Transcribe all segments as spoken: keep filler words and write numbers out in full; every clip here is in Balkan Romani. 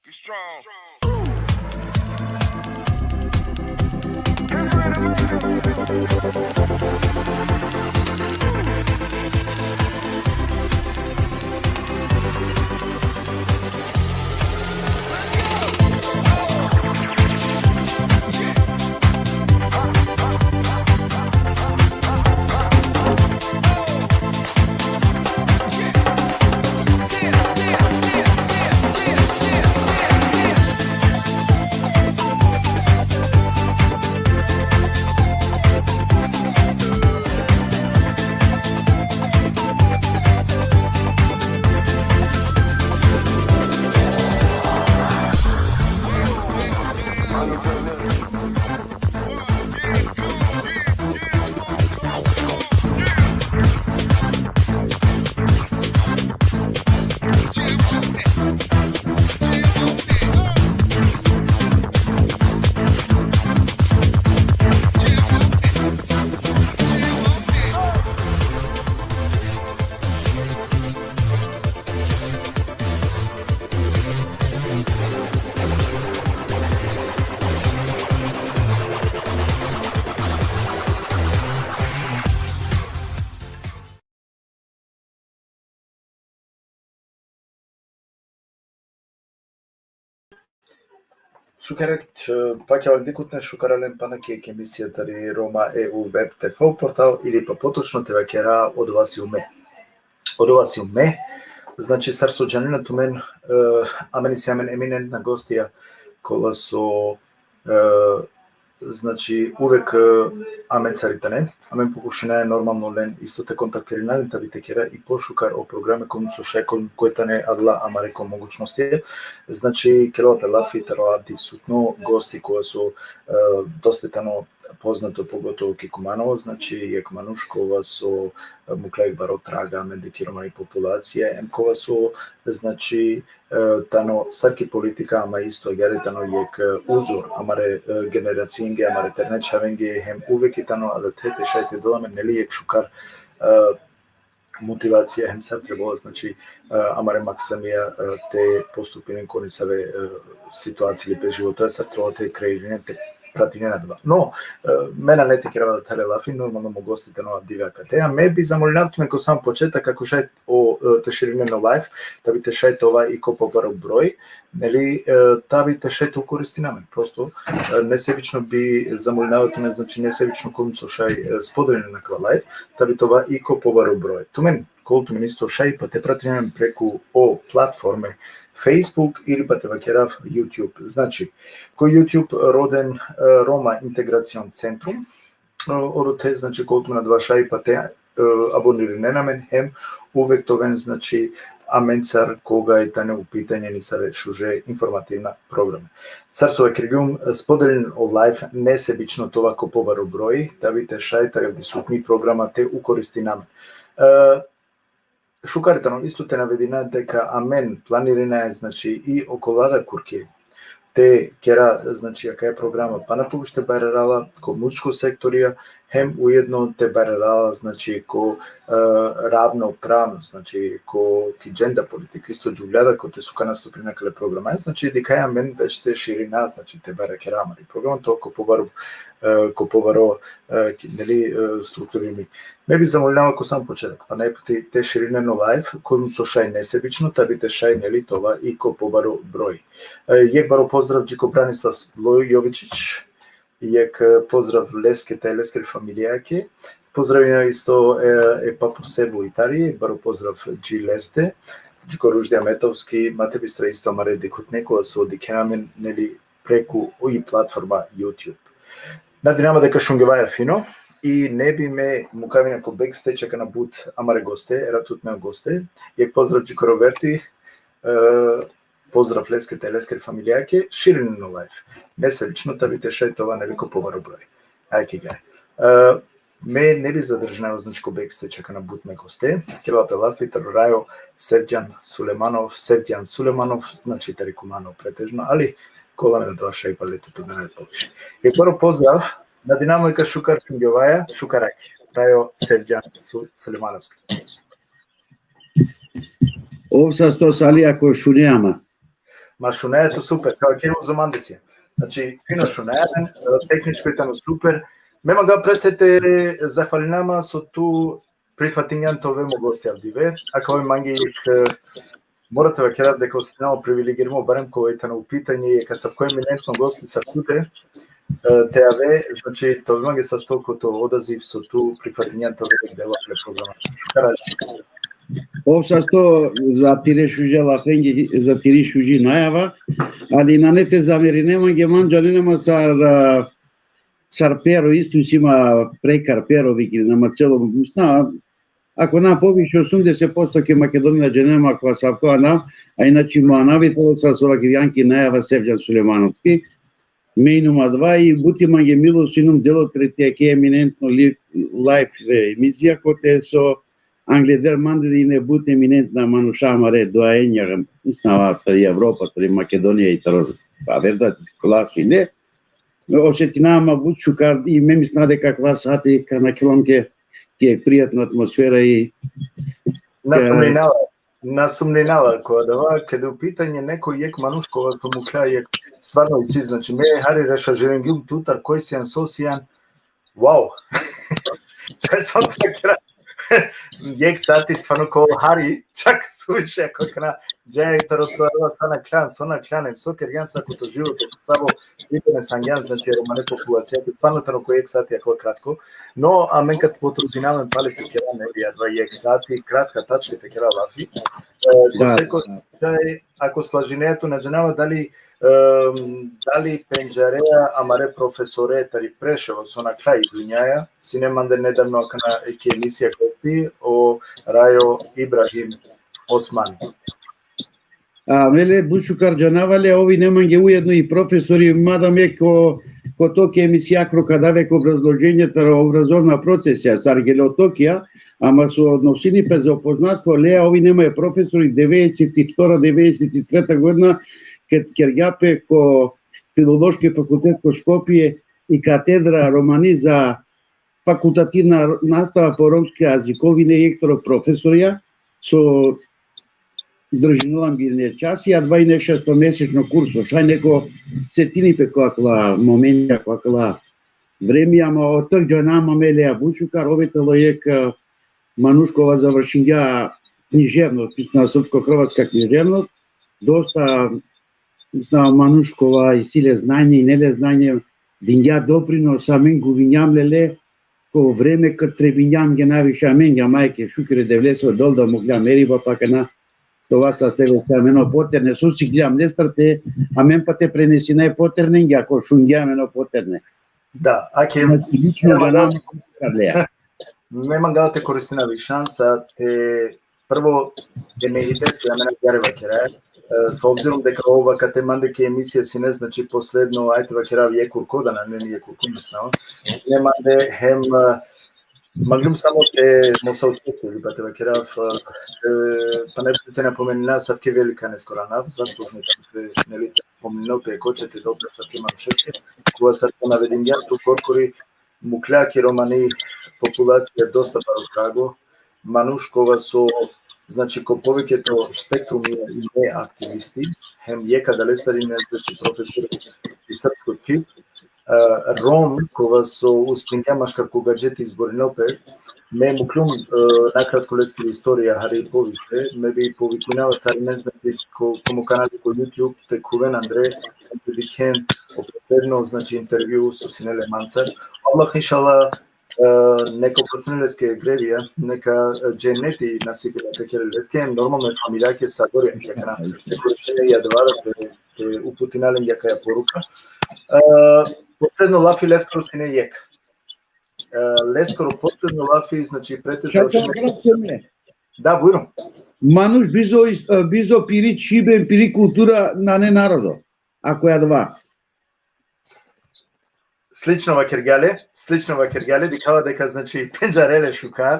Be strong. Šukar, e, pakjavale dikhutne, šukar alen pana ki jekh emisija tari Roma E U Web T V portal, ili pa potočno te vakera Odova sium me. Odova sium me, znači, sar so džanena tumen, e, amen isi amen eminentna gostija, kola so, e, znači, uvek, e, amencar i tane, amen pokušinaja normalno len isto te kontaktirina len, ta bi te kera i pošukar o programe, koj so šaj, koj tane adala amare ko mogućnosti. Znači, kerela pe lafi taro avdisutno gosti, kova so, e, dosta tano poznato, pogotovo ki Kumanovo, znači, jekh manuš kova so, e, mukla jekh baro traga amende ki romani populacija, em kova so, znači, e, tano sar ki politika, ama isto agjaar tano jekh, e, uzor amare, e, generacienge, amare terne čhavenge, hem uvek i tano adate te šaj te del amen, neli, jekh šukar, e, motivacija, hem sar trebela, znači, e, amare maksamija, e, te postupinen ko nesave, e, situacije ili pe životo, sar trebela te kreirinen, te pratinen adava. No, e, me nane te kerav adale lafi, normalno mo gosti tano avdive akate, a me bi zamolinav tumen ko sam početak, ako šaj o, e, te širinen o live, ta bi te šaj te ova i ko pobaro broj, neli, e, ta bi te šaj te koristina amen. Prosto, e, nesebično bi zamolinava tumen, znači, nesebično koj so šaj, e, spodelinen akava live, ta bi te ova i ko pobaro broj. Tumen, kol tumen isto šaj, pa te pratinen amen preku o platforme Facebook ili pa te vakerav YouTube. Znači, ko YouTube roden, e, Roma Integracion Centrum, e, odote, znači, kol tumen adava šaj, pa te, e, abonirinen amen, hem uvek te oven, znači, amencar koga i tane u pitanje nesave šuže informativna programe. Sar so vakergjum, spodelinen o live, nesebično te ova ko pobaro broj, ta bi te šaj tari avdisutni programa te koristina amen. E, šukar tano isto te navedina deka amen planirinaja, znači, i okola da kurke te kera, znači, akaja programa pana poviše te barerala ko muzičko sektorija, hem ujedno te barerala, znači, ko, e, ravnopravno, znači, ko ki dženda politika, isto džuvlja da kote so ka nastupina akale programa, znači, dikhaja amen već te širina, znači, te barakera amari programa, to ko pobaro, e, ko pobaro, e, ki, neli, e, strukturirimi. Me bi zamolinava ko sam početak, pana jekh puti te širinen o live, koj so šaj nesebično, ta bi te šaj, neli, te ova i ko pobaro broj. E, jekh baro pozdrav dži ko Branislav Jovičić, jekh, e, pozdrav leske te leskere familijake. Pozdravina isto, e, e papo Sebu Itari, baro pozdrav dži leste, dži ko Ruždi Ametovski, ma te bistra isto amare dikhutne kola so dikhena amen, neli, preku i platforma YouTube. Nadinava deka šungjovaja fino, i ne bi me mukavina ko backstage akana but amare goste, era tut me goste. Jekh pozdrav dži ko Roberti, e, pozdrav leske te leskere familijake, širinen o live. Nesebično, ta bi te šaj te ova, neli, ko pobaro broj. Ajde, gaj. E, me ne bi zadržinava, znači, ko backstage akana but me goste, kerela pe lafi taro Rajo Sevdjan Sulemanov, Sevdjan Sulemanov, znači, tari Kumanovo pretežno, ali kol amen adava šaj pale te upoznina len poviše. Jekh baro pozdrav, nadinava deka šukar šungjovaja, šukar akhi, Rajo Sevdjan Su-, Sulemanovski. Ov sasto sali ako šunea ma. Ma šunaja tu super, kao kjer uzom andesija. Znači, fino šunaja, e, tehničko i tano super. Me manga prese te zahvalinama so tu prihvatingjan te ove mo gosti avdive, a kao mange jek, e, mora te vakerav deka osetinava privilegirimo, barem ko i tano pitanje, jek asavko eminentno gosti sar tute, e, te ave, znači, te ove mange sasto ko to odaziv so tu prihvatingjan te ove dela pre programa. Šukar. Ov sasto za tire šuže lafenge, za tire šuži najava, ali nane te zamerine mange, man džanena ma sar, a, sar Pero, isto si ma prekar Pero, vikinena ma celo, misna, ako na poviše osumdeset posto ki Makedonija džanena ma ko asavko anav, a inače mo anav i telo sar so vakergjan ki najava, Sevdžan Sulejmanovski, me inum adava i but i mange milo so inum delo tari ake eminentno li-, live, e, emisija, kote so angleder mande ine but eminentna manuša amare doajenja, misna, tari Evropa, tari Makedonija i taro, pa verda, kola so ine. Osetinava ma but šukar i me misna deka akava sati ka nakhela amenke ki prijatno atmosfera i Na sumninava, na sumninava ko adava, keda u pitanje neko jek manuš kova so mukhlja jek, stvarno isi, znači, me hari rešažiringjum tutar, koj sian, so sian, wow. Čak sam te vakera, jek sati stvarno ko hari, čak suviše, ako kana, džaja taro troarova sa nakhlan, so nakhlan, em so kergjan sa ko to životo, savo pitanje sangjan, znači, romane populacija, ki stvarno tano ko jek sati, ako kratko. No, amen ka potrudinava amen pale te kera, ne bi, adava jek sati, kratka tačka te kera lafi. E, ko Da, seko da. slučaj, ako slažinea tu, na džanava dali, em, dali pendžarea amare profesore tari Preševo, so nakhla i dunjaja, sine mande nedavno akana ki emisija gosti, o Rajo Ibrahim Osmani. A, me le but šukar džanava le, ov ine mange ujedno i profesori, mada me ko, ko toki emisija akro ka dav jek obrazloženje taro obrazovna procesija, sar gelo tokija, ama so odnosini pe za opoznastvo, le, ov ine mange profesori devedeset i vtora, devedeset i treta godina, ked kergja pe ko Filološki fakultet ko Skopje i katedra romani za fakultativna nastava po romski jazikovi, ine jek taro profesorja, so držinela ine časi, adava ine šestomesečno kurso. Šaj neko setini pe ko akala momentija, ko akala vremija, ama otok džanava ma me le but šukar, ov i tano jek, e, manuš kova završingja književnost, misna, srpsko-hrvatska književnost, dosta, misna, manuš kova isi le znanje, ine le znanje, dingja doprinos, amen guvingjam le le, ko vreme kad trebingjam ge najviše amenge, ama eke šukri e Devlese, odol da mukhlja meriba, pa kana, dova saste veste amen o poterne, so sikljam lestar te, amen pa te prenesina e poternenge, ako šungja amen o poterne. Da, ake Znači, lično me mangava, džanava ma šukar lea. Me mangava te koristinav i šansa te prvo te me hiteske amen agjaar vakera, e, s obzirom deka ov akate mande ki emisija sine, znači, posledno, ajde vakerav, jek kurko, da nane ni jek kurko, misna, sine mande hem, e, manglum samo te mo saučestvo, ili pa te vakerav, e, pa ne te napomenina asavke velika neskoro anav, zaslužni te, neli, te pomeninel pe koče, te del pe asavke manušeske, kova sar so navedingjan tu, korkori mukhlja ki romani populacija dosta baro trago, manuš kova so, znači, ko poveketo spektrumi ine aktivisti, hem jek adalestar ine, znači, profesor i srpsko čhib, e, Rom, kova so uspingja maškar ko gadže te izborinel pe, me mukljum, e, nakratko leskiri istorija, hari poviše, me bi poviklinava sarinen, znači, ko, ko mo kanali ko YouTube, te khuven andre, te dikhen o posledno, znači, intervju so sine le mancar. Allah, inšallah, e, neka oprostini leske grevija, neka, e, dženeti nasibina te kerel leske, normalno e familijake sabor, jek, jek na, te koristine i adava te, te uputina lenge akaja poruka. E, posledno lafi leskoro sine jek. E, leskoro posledno lafi, znači, pre te Šaj te završine. Kratko me. Da, bujrum. Manuš bizo is-, e, bizo piri čhib hem piri kultura nane narodo. Ako i adava. Slično vakergja le, slično vakergja le, dikhava deka, znači, pendžare le šukar.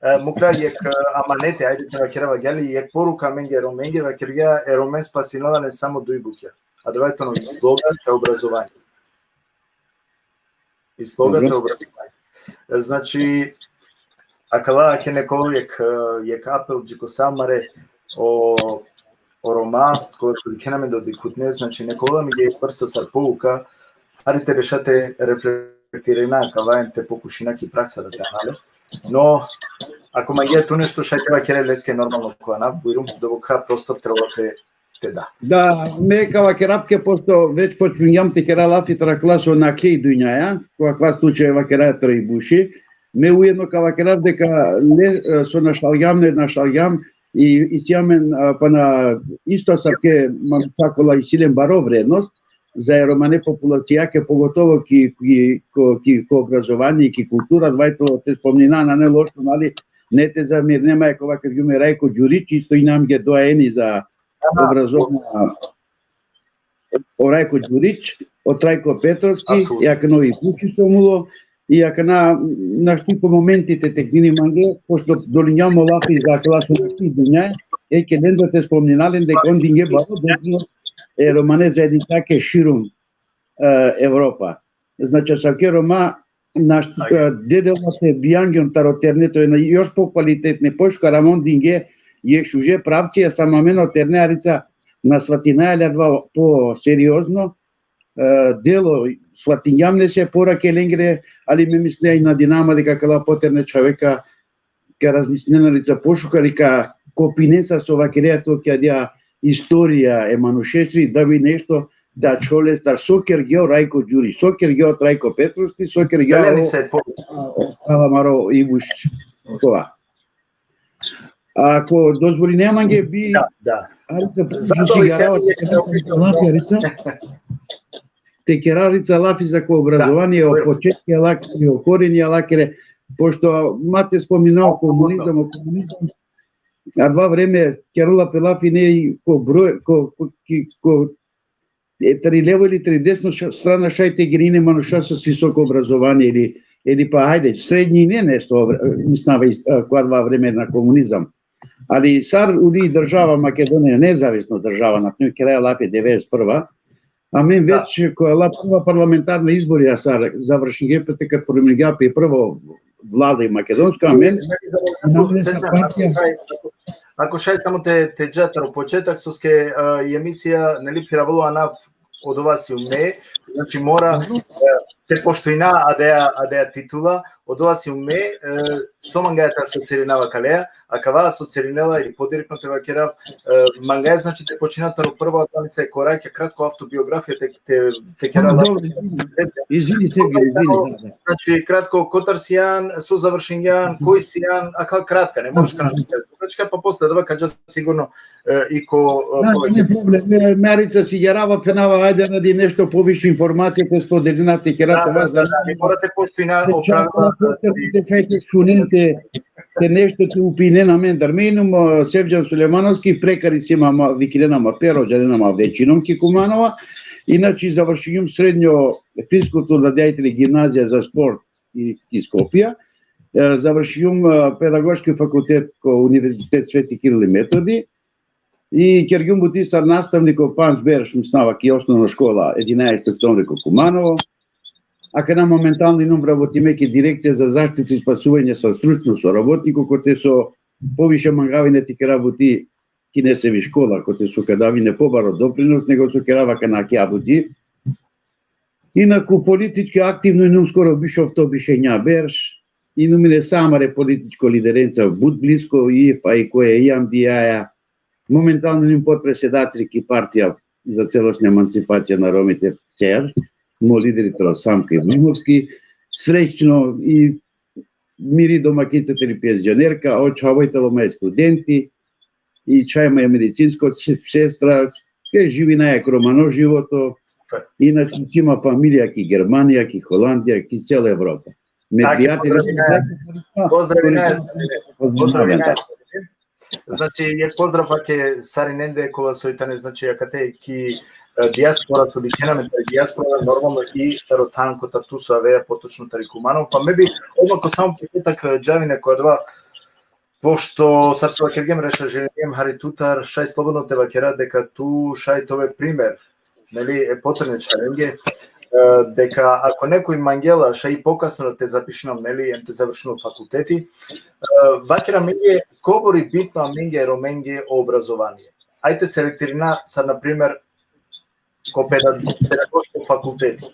E, mukhlja jek, e, amaneti, ajde te vakerava, gja le jek poruka amenge Romenge, vakergja, e Romen spasinela len samo duj bukja. Adava tano i sloga te obrazovanje. I sloga Dobro. te obrazovanje. E, znači, akala, ake neko jek, e, jek apel dži ko sa amare, o, Roma, kola so dikhena amen da dikhutne, znači, nek ovel amenge jek vrsta sar pouka, hari te beša te reflektirina akava em te pokušina ki praksa da te ana le. No, ako mangea tu nešto šaj te vakere leske, normalno, ko anav, bujrum, doboka prostor trebela te, te da. Da, me ka vakerav ke, pošto već počmingjam te kera lafi taro akala so nakhle i dunjaja, ko akava slučaj vakera taro Ibuši, me ujedno ka vakerav deka le, e, so našalgjam, ne našalgjam, i, i sijam amen, a, pana isto asavke manuša kola isi len baro vrednost za e romane populacijake, pogotovo ki, ki, ko, ki, ko obrazovanie, ki kultura, adava i te spomnina, nane lošno, nali, ne te zamerine, ma, e, kova kergjum e Rajko Đurić, isto ine amenge doajeni za obrazovanje, o Rajko Đurić, o Trajko Petrovski, apsolutno, i akana o Ibuši so mulo, i akana našti ko momenti te teknini mange, pošto dolingjam o lafi za akala so našti dunja, e, ke lendar te spomnina len deka on dinge baro doprinos e romane zaednicake širom, e, Evropa. Znači, asavke Roma naš-, e, dedela te bijangjon taro terne, to e na još pokvalitetne, pošukar, ama on dinge jek šuže pravci, a samo amen o terne harica na svatinaja le adava poseriozno, e, delo, svatingjam lese porake lengere, ali me mislinaja i nadinama deka akala poterne čhave ka, ka razmislinena harica pošukar i ka kopinen sar so vakerea tu ki adaja istorija e manušesiri, da bi nešto da ačhol lestar so kergja o Rajko Đurić, so kergja o Trajko Petrovski, so kergja o, o, o amaro Ibuš kova. Ako dozvolinea mange bi, da, da. Harica, zato bi se lafi, harica. Te kera harica lafi za ko obrazovanie, o početki alakere, o koreni alakere, pošto ma te spomnina o komunizam, o komunizam, adava vreme kerela pe lafi ine i ko broj, ko, ko, ki, ko, e, tari levo ili tari desno ša-, strana šaj te gine manuša sa visoko obrazovanie ili, ili pa, hajde, srednji ine nešto, mislinava, e, ko adava vreme na komunizam. Ali sar uli država Makedonija, nezavisno država, na primer, keraja lafi devedeset prva, amen već ko ala prva parlamentarna izbori, a sar završingje pe te kad formiringja pe prvo vlada i makedonska, amen, ako šaj, ako šaj samo te, te dža taro početak, soske, e, i emisija, neli, phiravo anav, odova sijum me, znači, mora, e, te poštujina adaja, adaja titula, odova sijum me, e, so mangaja te asocirinav akaleja, akava asocirinela ili podirektno te vakerav, e, mangaja, znači, te počina taro prvo, adava nesave korake, kratko avtobiografija te, te, te kera. Dobro, izvini, izvini, Sergej, izvini, da, da. Znači, kratko, kotar sijan, so završingjan, koj sijan, akava kratka, ne moraš kana dugačka, pa posle adava ka dža sigurno, e, i ko, e, da, poveke. Nema problem. Me, me harica sigerava, phenava, ajde, radi nešto poviše informacija te spodelina, te kera, da, te, da, da, da, mora te poštujina o pravila. Te šaj te šunen te, te nešto te upinen amendar. Me inum, e, Sevđan Sulejmanovski, prekari si ma, ma, vikinena ma Pero, džanena ma većinom ki Kumanova. Inače, završinjum srednjo fiskulturna dejateli, gimnazija za sport i, i Skopja. E, završinjum, e, pedagoški fakultet ko Univerzitet Sveti Kiril i Metodi. I kergjum buti sar nastavnik o pandž berš, mislinava, ki osnovno škola Edinaest Oktobri ko Kumanovo. Akana momentalno inum vrabotime ki Direkcija za zaštita i spasuvanje sar stručno sorabotniko, kote so poviše mangav ine te kera buti ki nesavi škola, kote so ka dav ine pobaro doprinos nego so kerava akana akija buti. Inaku politički aktivno inum skoro biš ofto, biš enja berš, inum ine sa amare političko liderenca but blisko, i, pa i ko e AMDI-ja, momentalno inum potpretsedateli ki Partija za celosna emancipacija na Romite, CER, mo lideri tano Samka Ibrahimovski, srećno i miri domaćica tani penzionerka, o čhavo i tano moje studenti, i čhaj ma i medicinsko se-, sestra, ke živinaja romano životo, inače si ma familija ki Germanija, ki Holandija, ki cela Evropa. Me prijatelji, pozdravinaja, pozdravinaja, pozdravinaja. Znači, jek pozdrav ake sarinende kola soj tane, znači, akate ki, e, dijaspora, so dikhena amen tari dijaspora, normalno i taro than kotar tu so aveja, potočno tari Kumanovo. Pa me bi odma ko samo početak, e, džavine ko adava, pošto sar so vakergjem, rešažirgjem hari tutar, šaj slobodno te vakera deka tu šaj te ove primer, neli, e poterne čhavenge, e, deka ako nekoj mangela, šaj i pokasno te zapišinel, neli, em te završinel fakulteti, e, vakera amenge, kobor i bitno amenge Romenge o obrazovanie. ajde selektirina sa, na primer, ko peda-, pedagoško fakulteti.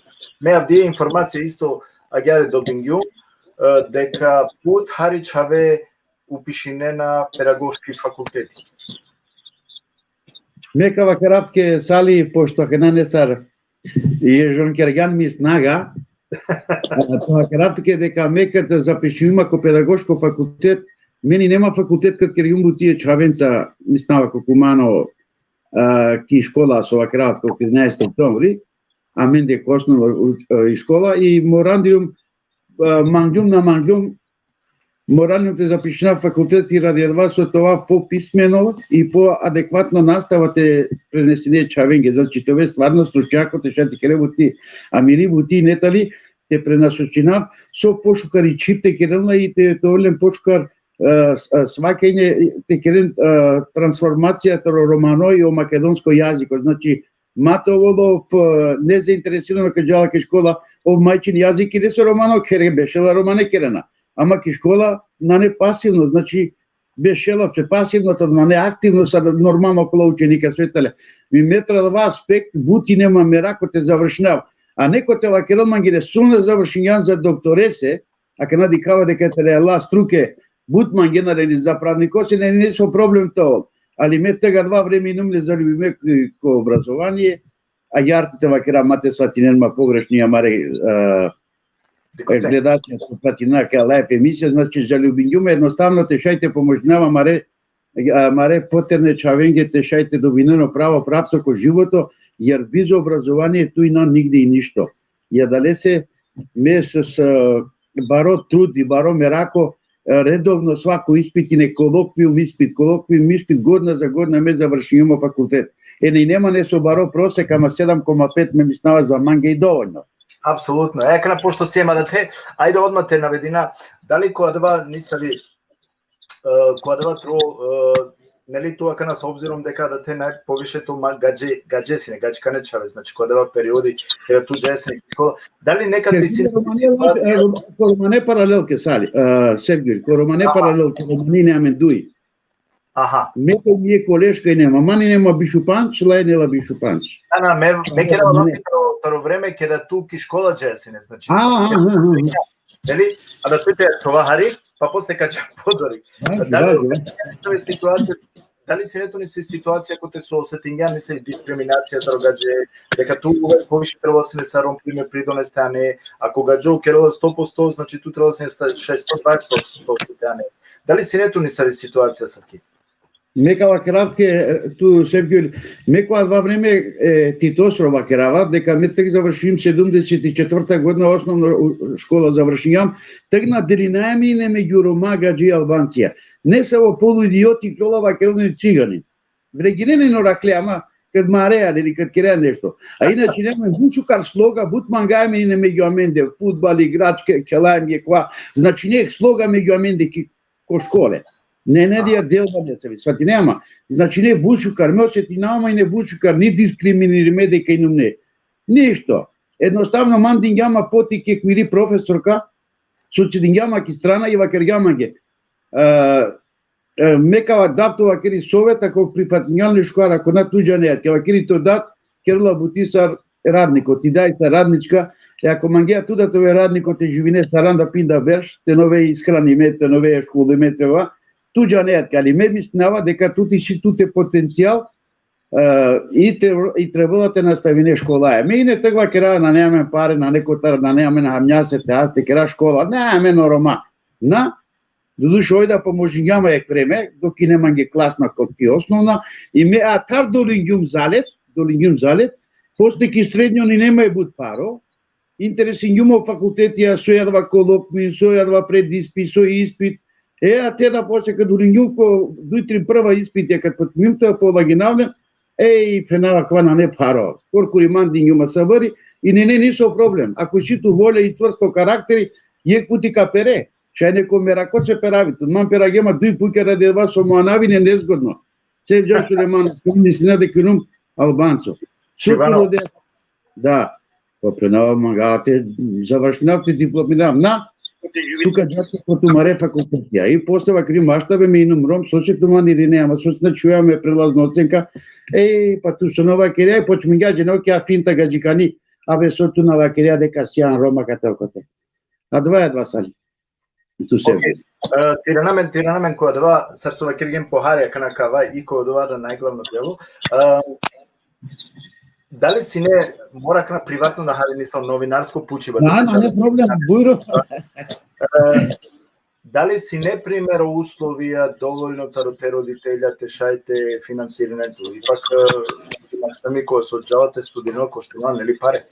Me avdive informacija isto agjaar dobingjum, e, deka but hari čhave upišinena pedagoški fakulteti. Me ka vakerav tuke, Sali, pošto akana nesar ježonkergjan mi snaga, a, ka vakerav tuke deka me kad zapišingjum ko pedagoško fakultet, me ine ma fakultet kad kergjum buti e čhavenca, mislinava ko Kumano, a, ki škola so vakerav ko trinaesto oktombri, amende ko osnovno, e, i škola, i morandium, a, mangjum na mangjum, morandium te zapišinav fakulteti radi adava so te ova popismeno i poadekvatno nastava te prenesine čhavenge. Znači, te ove stvarno stručnjako te šaj te kere buti, a miri buti ine tali te prenasočinav, so pošukar i čhib te keren la i te, te ovel len pošukar, e, s-, e, svake ine te keren, e, transformacija taro romano i o makedonsko jaziko. Znači, ma te ovel ov, e, nezainteresirano kad džala ki škola, ov majčin jazik ine so romano kere, bešela romane kerena. Ama ki škola nane pasivno, znači, bešela pe pasivno, to nane aktivno sa normalno okola učenika so i tale. Mi me taro adava aspekt but ine ma merako te završinav. A neko te vakerel mange, so na završingjan za doktorese, akana dikhava deka tale ala struke but mangena, ili za pravnikose, nane niso problem to. Ali me tegani adava vreme inum le zaljubime ko, ko obrazovanie, agjaar te vakerav, ma te svatinen ma pogrešno i amare, e, e, gledačija so pratinena akala emisija, znači, zaljubingjum me, ednostavno te šaj te pomožinav amare, amare poterne čhavenge te šaj te dobinen o pravo pravco ko životo, jer bizo obrazovanie tu i na nigde i ništo. I adalese me s-, s-, baro trud i baro merako, e, redovno svako ispit ine kolokvijum ispit, kolokvijum ispit, godina za godina me završingjum o fakultet. E, ine ma neso baro prosek, ama sedam koma pet me mislinava za mange i dovoljno. Apsolutno. E, akana, pošto siem adate, ajde odma te navedina, dali ko adava nisavi, e, ko adava tro, e, neli, tu akana, s obzirom deka adate najpoviše to ma gadže, gadže sine, gadžikane čhave, znači, ko adava periodi, keda tu džaja sine ko škola, dali nekad isi situacija? Ko romane paralelke, Sali, e, Sergio, ko romane paralelke, romani ine amen duj. Aha. Me ko mije koležka ine ma, man ine ma biš u pandž, la ine la biš u pandž. Na, na, me, me kerava lafi taro, taro vreme keda tu ki škola džaja sine, znači. Aha, aha, aha. Neli? A da te te ačhova hari, pa posle ka dža podori. Važi, dali, važi, važi. Situacija, dali sine tut nesi situacija kote so osetingjan nesi diskriminacija taro gadže, deka tu uvek poviše trebela sine sa rom primer pridoneste, a ne, ako gadžo kerela sto posto, znači tu trebela sine sa šesto dvadeset posto te ane. Dali sine tut nesavi situacija asavki? Me ka vakerav tuke, e, tu, Sevgjul, me ko adava vreme, e, Titos ro vakerava, deka me tek završingjum sedumdeset i četvrta godina osnovno, u, škola završingjum, tek na delinaja me ine megju Roma, gadži, Albancija. Nesavo poluidioti, kola vakerena i ciganin. Vreginena ine o rakle, ama kad marea ili kad kerea nešto. A inače, ine amen but šukar sloga, but mangaja amen ine megju amende, fudbal, igračke, kelaja amen jekh kova. Znači, ine sloga megju amende ki, ko škole. Ne, ne, dija delba nesavi, svatine, ama. Znači, ine but šukar, me osetinava ma ine but šukar, ni diskriminirime deka inum, ne. Ništo. Ednostavno, man dingjam ma potik jekh miri profesorka, so cidingjam ma ki strana i vakergjam mange. E, e, me ka dav tut, vakeri, sovet, ako prifatingjan le šukar, ako na, tu džanea, ka vakeri, to dat kerela buti sar radniko, ti daj sar radnička, e, ako mangea tu da te ove radniko, te živine saranda pinda berš, te na ove ishranime, te na ove školime, te ova, tu džanea, ali me mislinava deka tut isi tute potencijal, e, i tre-, i trebela te nastavine školaja. Me ine tek vakera, nane amen pare, nane kotar, nane amen hamnjase te has te kera škola, nane amen o Roma. Na, doduše, oj da pomožingjam ma jekh vreme, dok ine mange klasna ko ki osnovna, i me atar dolingjum zalet, dolingjum zalet, posle ki srednjo ine ma but paro, interesingjum ma o fakultetija, soj adava kolokvijum, soj adava predispit, soj ispit. E, a te da posle kad uringjum ko duj trin prva ispitija, kad počmingjum te polaginav len, ej, phenava, kava nane pharo. Korkori man dingjum ma sabari, i nane niso problem. Ako isi tu volja i čvrsto karakteri, jekh puti ka pere. Šaj neko merako te peravi. Tu man peragjem ma duj puti, radi adava so mo anav ine nezgodno. Sevdžan Sulejman, tu mislina deka inum Albanco. Šivano. Šukar o De-, da. Pa phenava, manga te završinav, te diplomirav. Na, Tuka džaste ko tumare fakultetija. I posle vakergjum, mašta be, me inum Rom, so si tu man irinea, ama so si na čhuja me prelazno ocenka. E, pa tu so na vakerea, počmingja džene, okej, a finta gadžikani, a be so tu na vakerea deka sian Roma kate okote. Adava, adava sali. Tu se. Okej. E, te irana amen, te irana amen ko adava, sar so vakergjem po hari, akana ka ava i ko adava da najglavno delo. E, dali sine, mora akana privatno da haljum, nisam novinarsko pučiba. Na, na, ne problem, bujrum. E, dali sine, primer, uslovija dovoljno taro te roditelja te šaj te finansirinen tu? Ipak, e, znači, mi ko so džala te studira koštela, neli, pare.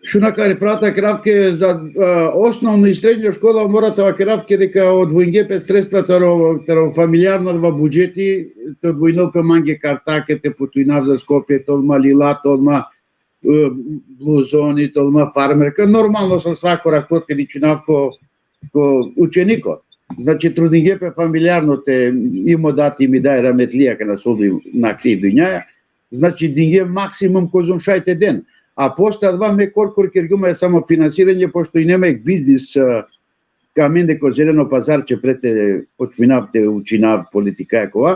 Šuna, kari prata kratke za, e, osnovno i srednjo škola, mora te vakerav tuke deka odvojingje pe sredstva taro, taro familijarno adava budžeti, te odvojinel pe mange kartake, te putuinav za Skopje, te ol ma lila, te ol ma, e, bluzoni, te ol ma farmerka. Normalno, so svako rakot te ličinav ko, ko učeniko. Znači, trudingje pe familijarno te, imo dati mi daj rametlija, kana so di nakli dunjaja. Znači, dingje maksimum kozom šaj te den. A posle adava me korkor kergjum e samofinansiranje, pošto ine ma jek biznis, e, ka mende ko Zeleno Pazarče, pre te počminav te učinav politika akava,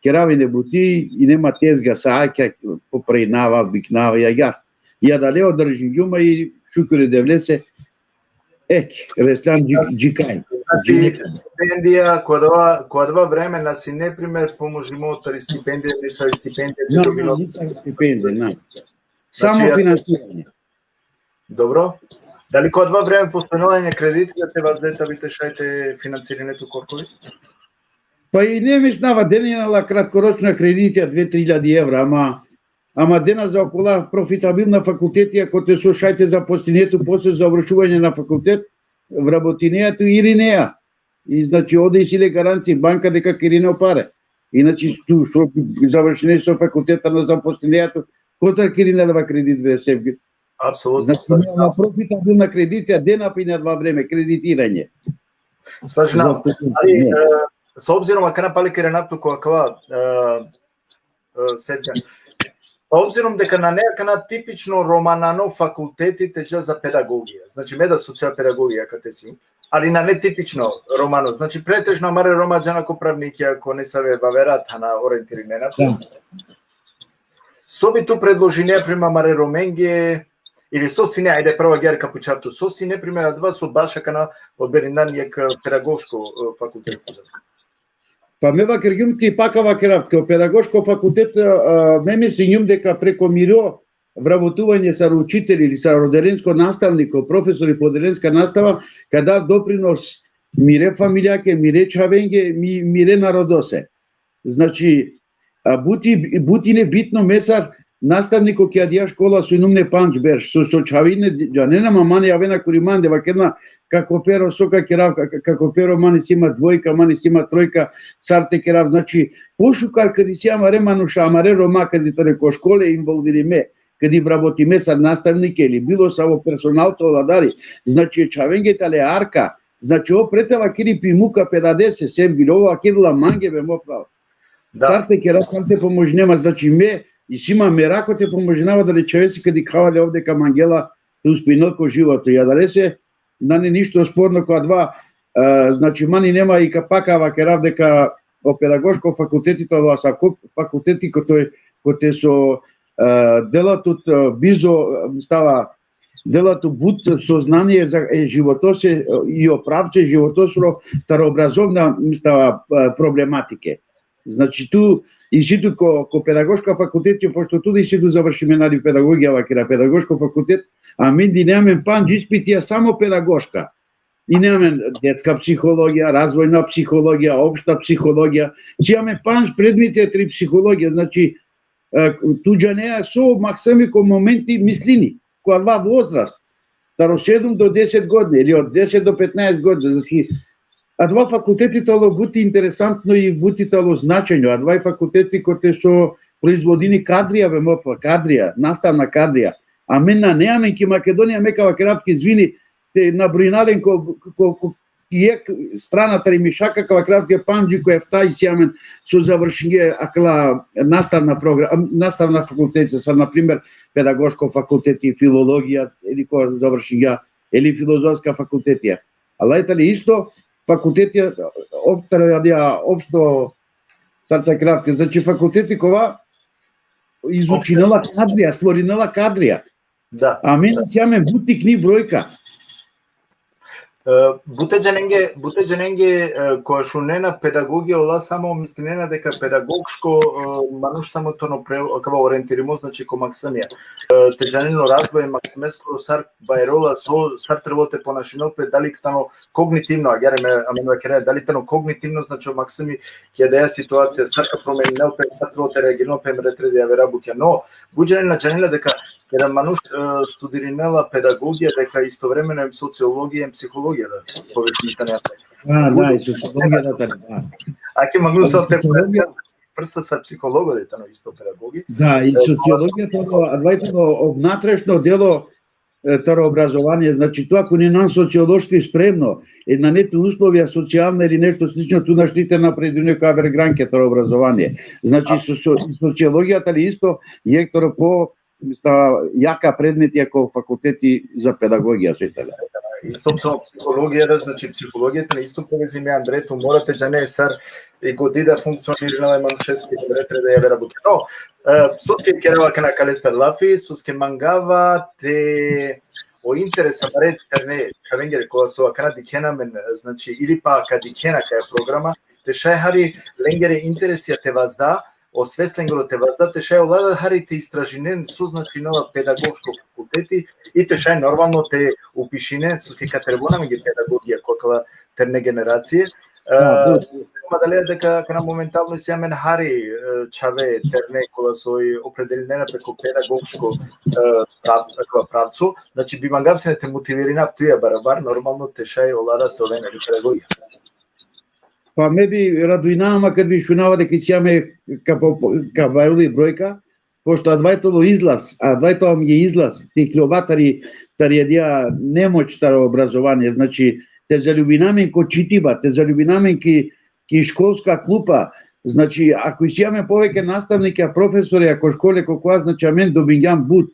kerav ine buti, ine ma tezga sa akja, popravinav, biknav, agjaar. I adale održingjum ma i šukri Devlese, ek, reslam dži-, džikaj. Znači, stipendija, ko adava, ko adava vreme na sine, primer, pomožimo tari stipendija, nisave stipendija, te dobino. Na, nisave stipendija, na. Znači, samo finansiranje. Dobro. Dali ko adava vreme postojnela ine krediti da te vazde, ta bi te šaj te finansirine tu korkori? Pa i ne mislinava, dena la kratkoročna kreditija, dve, tri iljadi evra, ama, ama dena za okola profitabilna fakultetija, kote so šaj te zaposlinen tu posle završuvanje na fakultet, vrabotinea tu, irinea. I, znači, ode isi le garancija banka deka ka irine o pare. Inače, tu so završinea so fakultet, a na zaposlinea tu, kotar ka irine adava kredit, be, Sevgi? Apsolutno. Znači, slažem. Nema profitabilna kreditija, dena pe ine adava vreme, kreditiranje. Slažem. Zato, ali, ne. E, s obzirom, akana pale ka irana tu ko akava, e, e, Serđan, s obzirom deka nane akana tipično romanano fakulteti te dža za pedagogija. Znači, me da socijal pedagogija kate si, ali nane tipično romano. Znači, pretežno amare Roma džana ko pravnikija, ko nesave vavera thana orientirinena. Da. So bi tu predložinea prema amare Romenge, ili so sine, ajde, prvo agjaar ka pučav tu, so sine, primer, adava so baš akana odberindan jek, e, pedagoško, e, fakultet? Pa me vakergjum ti, paka vakerav tuke, o pedagoško fakultet, e, e, me mislingjum deka preko miro vrabotuvanje sar učitelj ili sar odelensko nastavniko, profesori po odelenska nastava, ka da doprinos mire familijake, mire čhavenge, mi-, mire narodose. Znači, a, but i, but ine bitno, me sar nastavniko ki adija škola so inum ne pandž berš, so, so čhavenge džanena, ma mane javena kuri mande, vakerena, kako pero, so ka kerav, ka-, ka-, kako pero, mane si ma dvojka, mane si ma trojka, sar te kerav. Znači, pošukar kadi si amare manuša, amare Roma, kadi tane ko škole involvirime, kadi vrabotime sar nastavnike ili bilo savo personal te ola adari, znači, čhavenge tale arka, znači, ov pre te vakeri pi muka pe dadese, Sevgi, ov vakerela mange, be mo phral. Da. Sar te kera, sar te pomožine ma, znači, me, isi ma merako te pomožinava adale čhavese, kadi dikhava le ov deka mangela te uspinel ko životo. I adalese nane ništo sporno ko adava, e, znači, man ine ma i ka paka vakerav deka o pedagoško fakulteti tano asavko fakulteti kote, kote so, e, dela tut, e, bizo, e, stava, dela tut but soznanie za, e, životose, e, i o pravce životosoro, taro obrazovna, stava, e, problematike. Znači, tu isi tu ko, ko pedagoška fakulteti, pošto tu da isi tu završime, nali, pedagogija, vakera, pedagoško fakultet, amen ine amen pandž ispitija samo pedagoška. Ine amen detska psihologija, razvojna psihologija, opšta psihologija. Si amen pandž predmetija tari psihologija, znači, e, tu džanea so maksimi ko momenti mislini, ko adava vozrast, taro sedum do deset godine ili od deset do petnaest godine, znači, adava fakulteti tano but interesantno i but tano značajno, adava i fakulteti kote so proizvodini kadrija, be mo phral, kadrija, nastavna kadrija. Amen nane amen ki Makedonija, me ka vakerav tuke, izvini, te nabrojina len ko, ko, ko jek strana tari mišaka, ka vakerav tuke, pandž ko efta isi amen so završingje akala nastavna program, nastavna fakulteti, sar, na primer, pedagoško fakulteti, filologija, ili ko završingja ili filozofska fakultetija. Ali tali isto fakultetija, op-, taro adija opšto, sar te kratke, znači fakulteti kova izučinela kadrija, stvorinela kadrija. Da. Amen Da. si amen but tikni brojka. E, bute dženenge, bute dženenge, e, koja šunena pedagogija, ola samo mislinena deka pedagogško, e, manuš samo tono pre, kava orientirimo, znači ko maksimija. E, te džaneno razvoj maksimeskoro sar bajrola, so, sar trebalo te ponašinel pe, dali tano kognitivno, agjaar me, amen vakera, dali tano kognitivno, znači o maksimi, ki adaja situacija, sar ka promeninel pe, sar trebalo te reagirinel pe, em retre da javera bukja. No, but džanena, džanena deka keda manuš, e, studirinela pedagogija, deka istovremeno em sociologija, em psihologija da povećini tane. A, da, i sociologija da tani, da. Ake mangum sa te Sociologija. Prsta sa psihologo da tano isto pedagogi. Da, i E, sociologija tano, adava tano o vnatrešno delo, e, taro obrazovanje. Znači, tu ako nane sociološki spremno, e, nane tu uslovija socijalna ili nešto slično, tu našti te napredujne ko aver granke taro obrazovanje. Znači, so-, so-, sociologija tani isto, jekh taro po, mislim, jaka predmetija ko fakulteti za pedagogija, so i tali. Isto samo psihologija, da, znači psihologija tani isto povezime andre, tu mora te džane sar i godi da funkcionirinela e manušeske, em retre da javera bukja. No, e, soske kerava akana kalestar lafi, soske mangava te o interes amare terne čhavengere kola so akana dikhena amen, znači, ili pa ka dikhena akaja programa, te šaj hari lengere interesija te vazda, o svest lengoro te vazda, te šaj ola hari te istražinen so značinela pedagogško fakulteti i te šaj normalno te upišinen, soske ka trebona amenge pedagogija ko akala terne generacije. Da, E, ma dalea deka akana momentalno isi amen hari, e, čhave terne kola so i opredelinena pe ko pedagogško, e, prav-, akava pravco, znači bi mangav sine te motivirinav tuja barabar, normalno te šaj ola da te oven i pedagogija. Pa me bi radujnava ma kad bi šunava deka isi amen ka po-, ka bajroli brojka, pošto adava tano izlaz, adava tano amenge izlaz, te iklova tari, tari adija nemoć taro obrazovanje, znači, te zaljubina amen ko čitiba, te zaljubina amen ki, ki školska klupa, znači, ako isi amen poveke nastavnike, a profesore, ako škole, ko kova, znači, amen dobingjam but.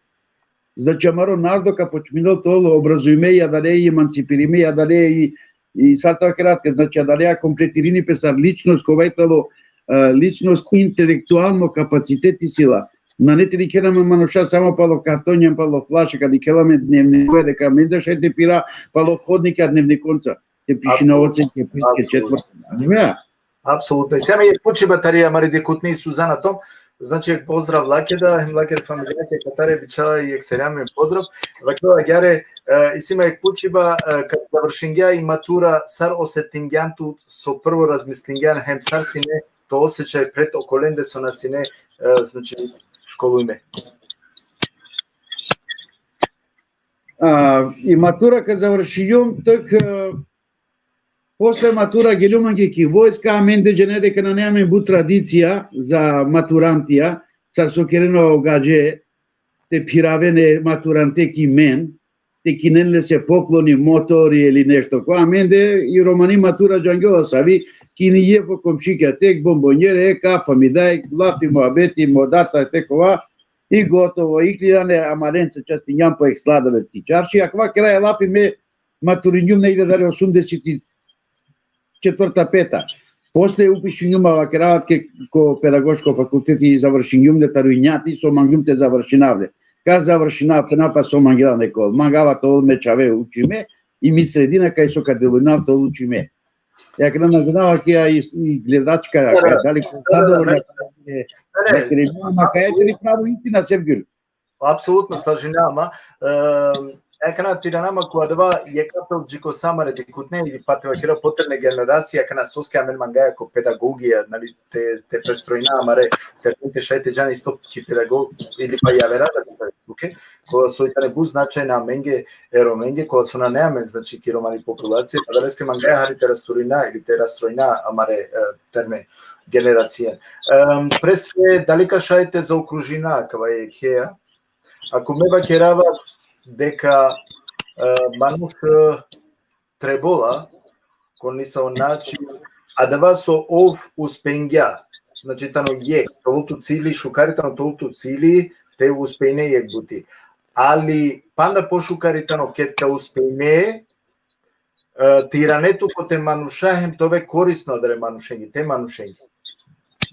Znači, amaro narodo ka počminel te ol obrazujme, adale i emancipirime, adale i, i sar te vakera, znači, adale kompletirini pe sar ličnost, kova tano, e, ličnost intelektualno kapaciteti sila. Nane te dikhena amen manuša samo palo kartonja, palo flaša, ka dikhela amen dnevniko, deka amen da šaj te pira palo hodnik a dnevnikonca. Te pišina Apsolutno. Ocenke, petke, Apsolutno. Četvrte. Nane? Apsolutno. Isi amen jekh pučiba tari amari dikhutni Suzana Tom. Znači, jekh pozdrav lake da, hem lake familijake, katare bičhala i jekh selam hem pozdrav. Vakela agjaar, e, isi amen jekh pučiba, e, kad završingja i matura, sar osetingjan tu, so prvo razmislingjan, hem sar sine to osećaj pred okolende so na sine, e, znači, školujme. A, i matura kad završingjum, tak, e, posle matura geljum mange ki vojska, amende džane deka nane amen but tradicija za maturantija, sar so kerena o gadže, te phiraven e maturante ki men, te kinen lese pokloni, motori ili nešto. Ko amende i romani matura džangjola savi, kini jekh po komšikja, tek bombonjere, e kafa mi daj, lafi muhabeti, mo data, tek ova, i gotovo, iklirane, amarenca častingjam po jekh sladoled ki čarši, akava keraja lafi me maturingjum negde dali osumdeset i četvrta, peta. Posle upišingjum, a vakerav tuke, ko pedagoško fakulteti, završingjum le taro injati, so mangjum te završinav le. Ka završinav, na pa so mangela nek ol. Mangava te ol me čhave učime, i mi sredina kaj so ka delujnav te ol učime. Ja, kada na znava ki ja i, i gledačka, Da, da. kaj dali ko Da, da, da, zadovoljna, ne, ne, ne, ma kaj je apsolutno. li pravo istina, Sergil? Apsolutno slažinama. E, akana te irana ma ko adava jekh apel dži ko sa amare dikhutne ili pa te vakera poterne generacije, akana soske amen mangaja ko pedagogija, nali, te, te prestrojina amare, te, te šaj te džan isto ki pedagog, ili pa javera da, okej? Kola so i tane but značajna amenge, e Romenge, kola so nane amen, znači, ki romani populacija, pa adaleske mangaja hari te rasturina ili te rastrojina amare, e, terne generacije. Em, pre sve, dali ka šaj te zaokružina akava jekheja? Ako me vakerava deka, e, manuš, e, trebola, ko nisavo način, adava so ov uspengja, znači, tano jekh, te ol tu cili, šukar tano te ol tu cili, te uspejne jekh buti. ali panda pošukar i tano ked ka uspejne, e, te irane tu ko te manuša hem te ove korisno adale manušenge, te manušenge.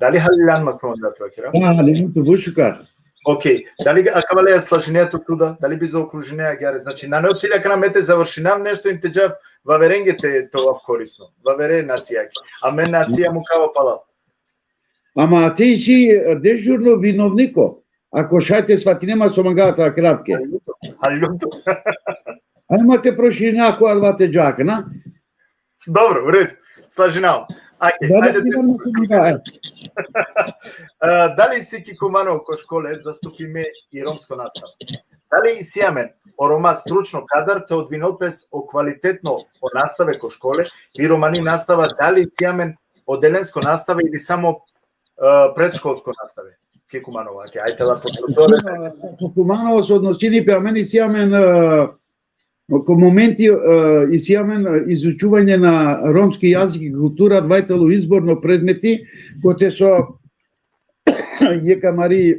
Dali haliljan ma so anda te vakera? Da, haliljan tu, but šukar. Okej, dali akava le slažinea tu, tu da, dali bizo okružinea agjaar? Znači, nane o cilj akana me te završinav nešto hem te džav vaverenge te, te ovav korisno. Vavere nacijake. A me nacija mukava palal. Ama ti si, e, dežurno vinovniko. Ako šaj te svatine ma so mangava te vakerav tuke. Haliljan tu. Ajde ma te proširina ko adava te dža akana. Dobro, u redu. Slažinav. Ajde, da, da, ajde. Ti te ma so mangava, ajde. E, dali isi ki Kumanovo ko škole zastupime i romsko nastava? Dali isi amen o Roma stručno kadar te odvinel pes o kvalitetno o nastave ko škole, i romani nastava, dali isi amen odelensko nastave ili samo, e, predškolsko nastave ki Kumanovo? Okej, ajde la po, po, po Kumanovo so odnosini pe, amen isi amen, e, ko momenti, e, isi amen, e, izučuvanje na romski jazik i kultura, adava i tano izborno predmeti, kote so jekh amari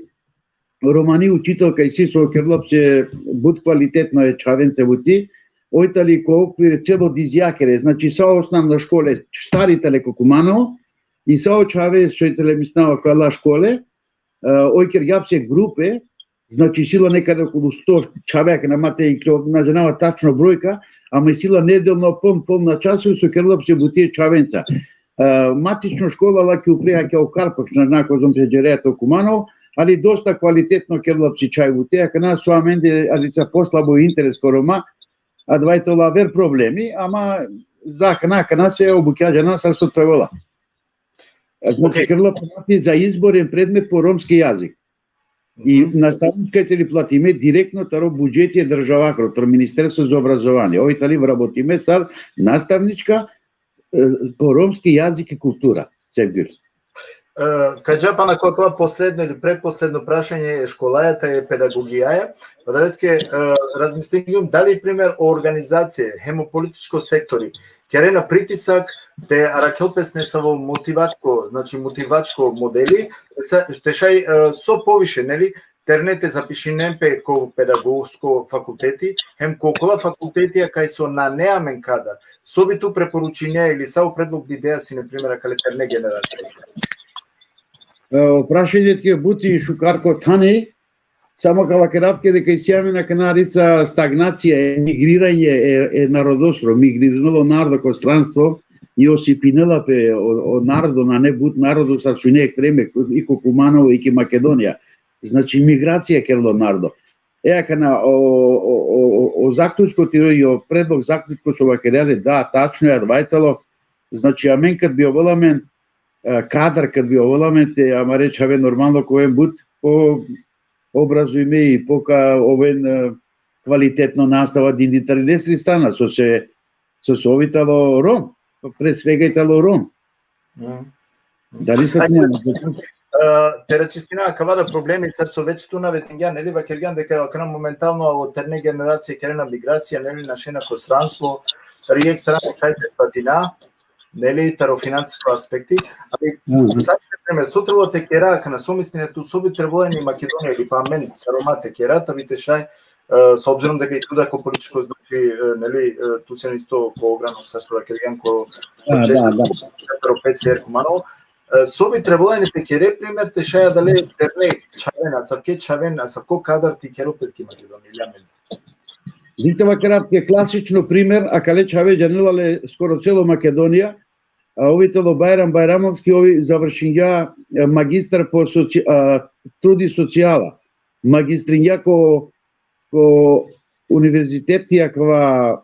romani učitelka isi so kerela pe but kvalitetno e čhavence buti, oj tali ko okvir celo Dizijakere, znači sa osnovno škole, štari tale ko Kumanovo, i sa o čhave so i tale mislinava ko ala škole, e, oj kergja pe grupe, znači isi la nekade okolu sto čhave, akana ma te, na džanava tačno brojka, ama isi la nedelno pon, pon na času so kerela pe buti e čhavenca. E, matično škola la ki upre, akija o Karpoš, na džanav kozom pe džerea to Kumanovo, ali dosta kvalitetno kerela pe čhaj buti, akana so amende, ali sa poslabo interes ko Roma, adava i tano aver problemi, ama za akana, akana se obukja, džana sar so trebela. E, znači, okej, kerela pe za izboren predmet po romski jazik. I nastavnička i tani platime direktno taro budžeti e državakoro, taro Ministerstvo za obrazovanje. Oj tani vrabotime sar nastavnička, e, po romski jazik i kultura. Sevgil. E, ka dža pana ko akava posledno ili pretposledno prašanje e školaja, te pedagogijaja, adaleske, e, razmislingjum dali, primer, o organizacije, hem o političko sektori, kerena pritisak te arakhel pes nesavo motivačko, znači motivačko modeli, sa, te šaj, e, so poviše, neli, terne te zapišinen pe ko pedagogsko fakulteti, hem ko okola fakultetija kaj so nane amen kadar. So bi tu preporučinea ili savo predlog bi dea sine, primer, akale terne generacije? E, o prašanje tuke but i šukar ko tani, samo ka vakerav tuke deka isi amen akana rica stagnacija, emigriranje e, e narodosoro, migririnela o narodo ko stranstvo, i osipinela pe o, o narodo, nane but narodo sar so ine jekh vreme, i ko Kumanovo, i ki Makedonija. Znači, migracija kerela o narodo. E, akana, o, o, o, o, o zaključko tiro i o predlog zaključko so vakerea le, da, tačno e, adava i tano. Znači, amen kad bi ovela amen, e, kadar kad bi ovela amen, te amare čhave normalno ka oven but po obrazuime i po ka oven, e, kvalitetno nastava din, din tari lesri strana, so se, so se ovi tano Rom, pre svega i tano Rom. Mm. Dali sa... Ajde, tu nema? E, te raščistinav akava da problemi, sar so već tu navedingjan, neli, vakergjan deka akana momentalno o terne generacije kerena migracija, neli, našena ko stranstvo, tari jekh strana šaj te svatina, neli, taro finansisko aspekti, ali, mhm, sar, primer, so trebela te kera, akana so misline tu, so bi trebela i Makedonija ili pa amen, sar Roma te kera, ta bi te šaj, e, s obzirom deka i tu da ko političko, znači, e, neli, e, tu si isto ko ograno, sar so vakergjan ko, da, da, da, taro P C R Kumanovo, e, so bi trebela i te kere, primer, te šaj adale terne čhaven, asavke čhaven, asavko kadar te ikerel pe ki Makedonija, ili amen? Dikh te vakerav tuke klasično primer, akale čhave džanela le skoro celo Makedonija, a ovi tano Bajram Bajramovski, ovi završingja, e, magistar po soci-, a, trud i socijala. Magistringja ko, ko univerziteti akava,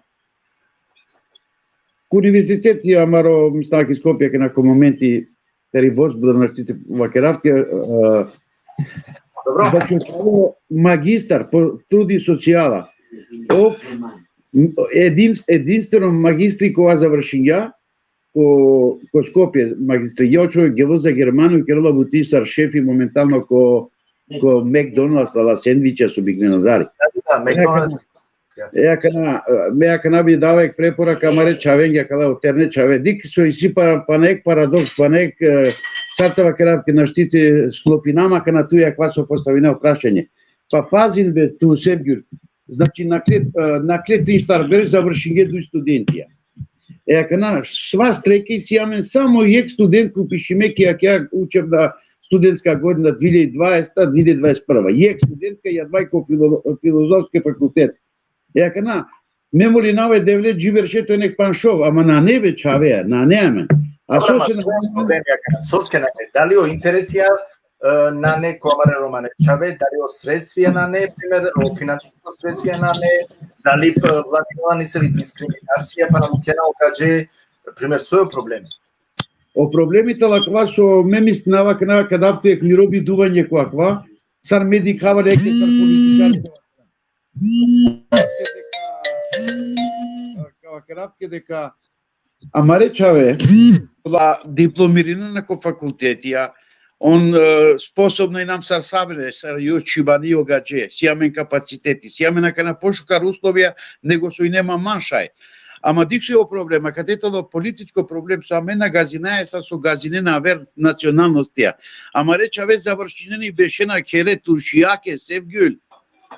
ko univerziteti amaro, mislam, ki Skopje, akana ko momenti, tari Vozbuda, našti te vakerav tuke, e, dobro. Znači, magistar po trud i socijala. Ov, edin-, edinstveno magistri kova završingja, ko, ko Skopje magistri, jao čovek gelo za Germaniju, kerela buti sar šefi momentalno ko, ko McDonald's, ala sendviča so biknena dali. Da, da, McDonald's. E, akana, e, akana, e, me akana bi dava jekh preporaka amare čhavenge, akala o terne čhave. Dikh so isi pa, pana jekh paradoks, pana jekh, e, sar te vakerav tuke, našti te sklopinav ma akana tu akava so postavinav prašanje. Pa pazin be tu, Sevgjul. Znači, nakle, e, nakle trin štar berš završinge duj studentija. E, akana sva streke isi amen samo jekh student ko pišime ki akaja učebna studentska godina dve hiljade dvaeseta, dve hiljade dvaeseta prva. Jekh studentka, i adava ko filo-, filozofski fakultet. E, akana, me molinava e Devle dži berše te nek panšov, ama nane be čhave, nane amen. A so se na problem, ja kana, soske nane, dali o interesija, e, nane ko amare romane čhave, dali o sredstvija nane, primer, o finansisko sredstvija nane, dali, e, vladinela nesave diskriminacija, pa na mukhena o gadže, primer, so je o problemi? O problemi tano akava so me mislinava kana, kada avto jekh miro biduvanje ko akava, sar me dikhava leke sar političar. Ka vakerav tuke deka amare čhave la diplomirinena ko fakultetija, on, e, sposobno inam sar sabene, sar i o čhibani, o gadže, si amen kapaciteti, si amen akana pošukar uslovija nego so ine ma man šaj. Ama dikh so o problema, kate tano političko problem, so amen na gazinaja sar so gazinena aver nacionalnostija. Amare čhave završinena i bešena khere turšijake, Sevgjul.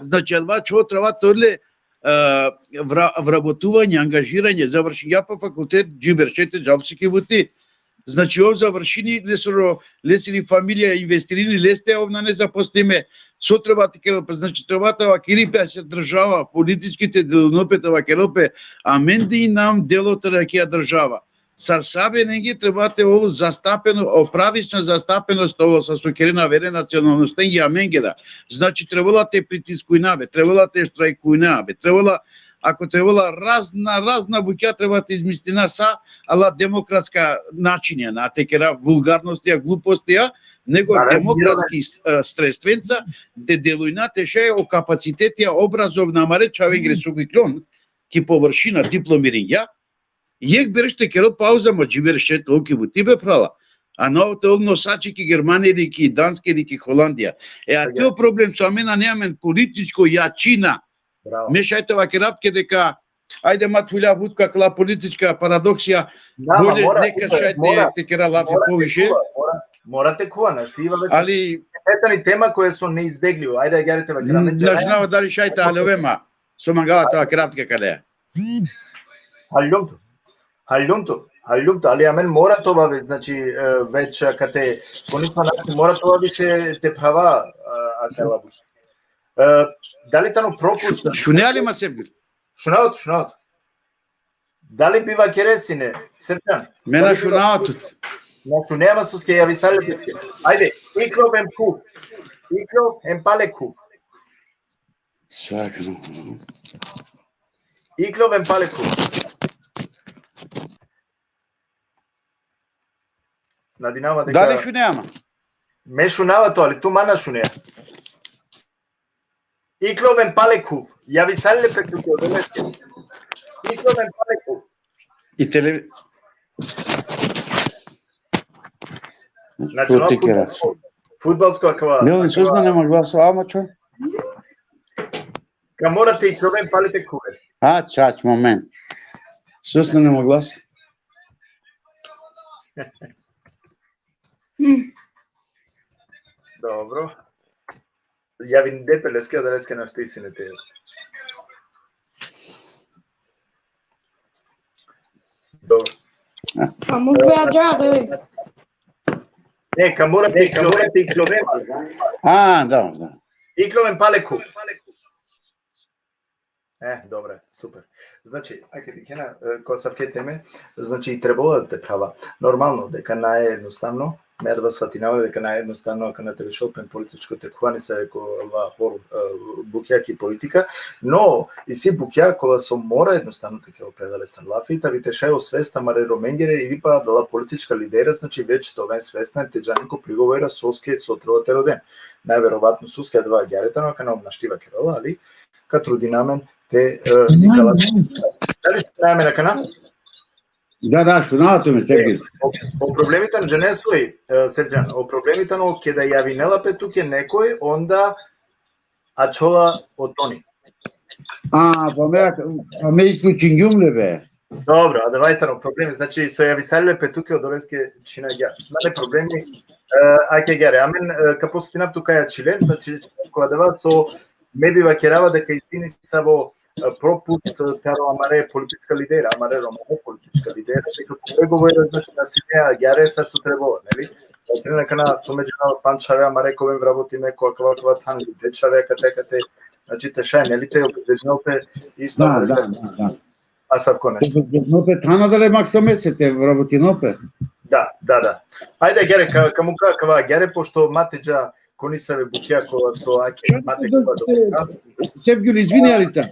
Znači, adava čhavo treba te ole, e, vra-, vrabotuvanje, angažiranje, završingja pe fakultet, dži berše te džal sike buti. Znači, ov završini, lesoro, lesiri familija investirini, leste ov nane zaposlime. So treba te kerel pe? Znači, treba te vakeri pe, a se država, politički te delujnel pe, te vakerel pe, amen da inam delo tari akaja država. Sar sabenenge treba te ol zastapeno, o pravična zastapenost, ov sar so kerena avere nacionalnostenge, amenge da. Znači, trebela te pritiskujna be, trebela te štrajkujna be, trebela, ako trebela razna, razna bukja treba te izmislina, sa ala demokratska načinja, na te kera vulgarnostija, glupostija, nego demokratski, e, sredstvenca te delujna te šaj o kapacitetija obrazovna amare čhavengere so iklon ki površina, diplomiringja, jekh berš te kerel pauza, ma dži berš te ol ki buti be, phrala. A na te ol nosači ki Germanija ili ki Danska ili ki Holandija. E, a to problem so amen nane amen političko jačina. Bravo. Me šaj te vakerav tuke deka, ajde, ma te hulja but ko akala politička paradoksija, da, bolje mora, neka šaj te, mora, te kera lafi poviše. Mora, mora te khuva, našti, ali e tani tema koja so neizbeglivo. Ajde, ajde, te vakerav. Na džanava dali šaj te haljove ma. So mangava te vakerav tuke akale. Haljum tut. Haljum tut. Haljum tut. Ali amen mora te ova, znači, e, već, e, kate, ko nismo, znači, mora te ova više te phrava, e, akala. E, dali tano propust? Šu-, šunea li ma, Sevgjul? Šunava tut, šunava tut. Dali bi vakere sine, Srđan? Me na šunava tut. Na šunea ma, soske javisale pe tuke. Ajde, iklov em khuv. Iklov em pale khuv. Sakno. Iklov em pale khuv. Nadinava deka... Dali šunea ma? Me šunava tut, ali tu ma na šunea. Iklov em pale khuv. Javisale pe tuke, odoleske. Iklov em pale khuv. I tele-, znači, ono, fudbalsko, fudbalsko akava. Ne, on se uzna, nema glasa, ama čo? Ka mora te iklov em pale te khuv. Ač, ač, moment. Susna, nema glasa. Dobro. Javinde pe leske, odoleske našti sine te. Dobro. Pa muk be ađa, re. E, ka mora te iklove, te iklove. A, dobro, dobro. Iklov em pale khuv. E, dobro, super. Znači, ajde dikhena, e, ko asavke teme, znači, i trebela da te phrava. Normalno, deka nae jednostavno, me adava svatinava deka nae jednostavno, akana te bešel pe em političko te khuva nesave ko la hor, e, bukja ki politika, no, isi bukja kola so mora jednostavno te kerel pe adalestar lafi, ta bi te šaj o svest amare Romengere, ili pa adala politička lidera, znači, već te oven svesna, te džanen ko prigovora soske so trebela te roden. Najverovatno soske adava agjaar tano, akana našti vakerela, ali ka trudina amen te, e, nikala. Dali šunea amen akana? Da, da, šunava tumen, Sergej. E, o, o problemi tano, džanen soj, e, Serđan, o problemi tano keda javinela pe tuke nekoj, onda ačhola o toni. A, pa me, pa me isključingjum le be. Dobro, adava tano problemi, znači, so javisale pe tuke, odoleske čhinagja. Nane problemi, e, ajde agjaar, amen, e, ka posetinav tut kaj ačhile, znači, ko adava so me bi vakerava deka isi nesavo, e, propust, e, taro amare politička lidera, amare romane politička lidera, deka ko pregovori, znači, na sine agjaar sar so trebela, neli? Akana so me džanava, pandž čhave amare ka oven vrabotime ko akava, akava than, deš čhave akate, akate, znači, te šaj, neli, te obezbedinel pe isto. Da, amare da, da, da. Asavko nešto. Obezbedinel pe than, adale maksamese te vrabotine pe. Da, da, da. Ajde, agjaar, ka, ka mukha akava agjaar, pošto ma te dža ko nesave bukja kola so ake, ma te kova do. Sevgjul, izvini, Alica.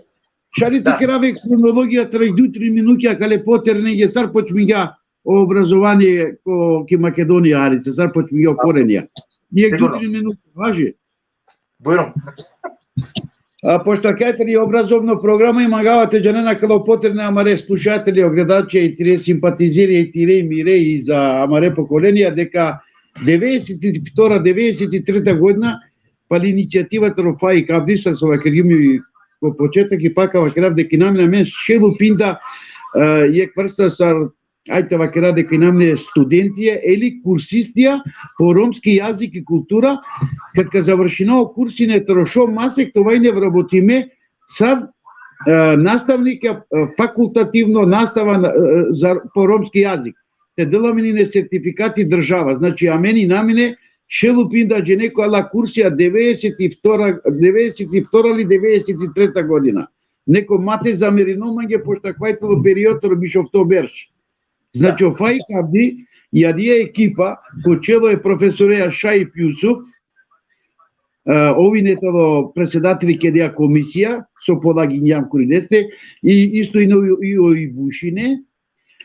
Šaj li te kerav hronologija taro duj trin minuti, akale poterenge, sar počmingja o obrazovanie ko, ki Makedonija, Alica, sar počmingja o korenja. Jekh duj trin minuti, važi? Bujrum. A, pošto akaja tani obrazovno programa, i mangava te džanen akale poterne amare slušatelje, o gledače, i tire simpatizere, i tire mire, i za amare pokolenija, deka devedeset i vtora, devedeset i treta godina, pali inicijativa taro Faik Avdi, sar so vakergjum i ko početok, i pak ka vakerav deka inam amen šel u pinda, e, jekh vrsta sar, ajde te vakera deka inam studentija ili kursistija po romski jazik i kultura, kad ka završina o kursine taro šov masek, te ova ine vrabotime sar, e, nastavnika, e, fakultativno nastava, e, za, po romski jazik. Te del amen ine sertifikati država. Znači, amen inam ine šel u pinda džene ko ala kursija devedeset i vtora, devedeset i vtora ili devedeset i treta godina. Neko ma te zamerinel mange, pošto akava i tano period taro biš ofto berš. Znači, o Faik Avdi, i adija ekipa, ko čelo e profesoreja Šaip Jusuf, e, ov ine tano predsedateli ki adija komisija, so polagingjam kuri leste, i isto ine i, i, i Bušine,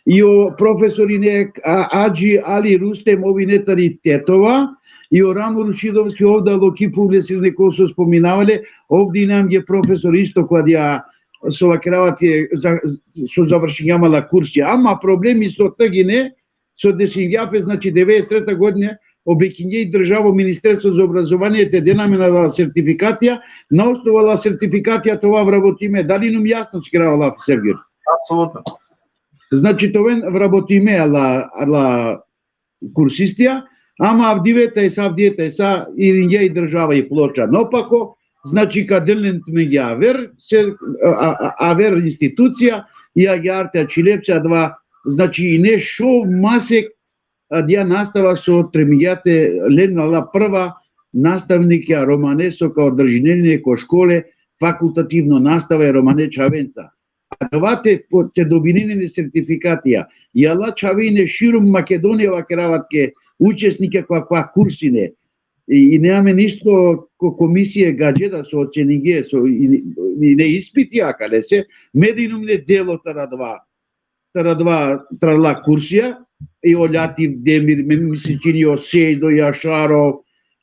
i o profesor ine, a, Adži Ali Rustem, ov ine tari Tetova, i o Ramo Rušidovski, ov da Loki Publisirne, ko so spominava le, ov da ine amenge profesor isto ko adija, so vakerava te, za, so završingjam ala kursija. Ama problemi so tegine, so desingja pe, znači, devedeset treta godina, obekingje i država, Ministerstvo za obrazovanie, te den amen ala sertifikatija, na osnovu ala sertifikatija te ova vrabotime. Dali inum jasno so kerava lafi, Sevgjul? Apsolutno. Znači, te oven vrabotime ala, ala kursistija, ama avdive tajsa, avdive tajsa, iringja i država i ploča naopako, znači, ka del len tumenge aver, se, a, a, aver institucija, i agjaar te ačhile pe adava, znači, ine šov masek, adija nastava so trebingja te len ala prva nastavnikja romane so ka održinel ine ko škole fakultativno nastava e romane čhavenca. Adava te, po-, te dobinen ine sertifikatija. I ala čhave ine širom Makedonija, vakerava tuke, učesnikja ko akava kursine. I, ine amen isto ko komisije gadže da so oceningje, so i, i, ine ispiti akalese, me da inum ine delo taro adava, taro adava, taro ala kursija, i o Ljatif Demir, me, mi se čini, o Sejdo Jašarov,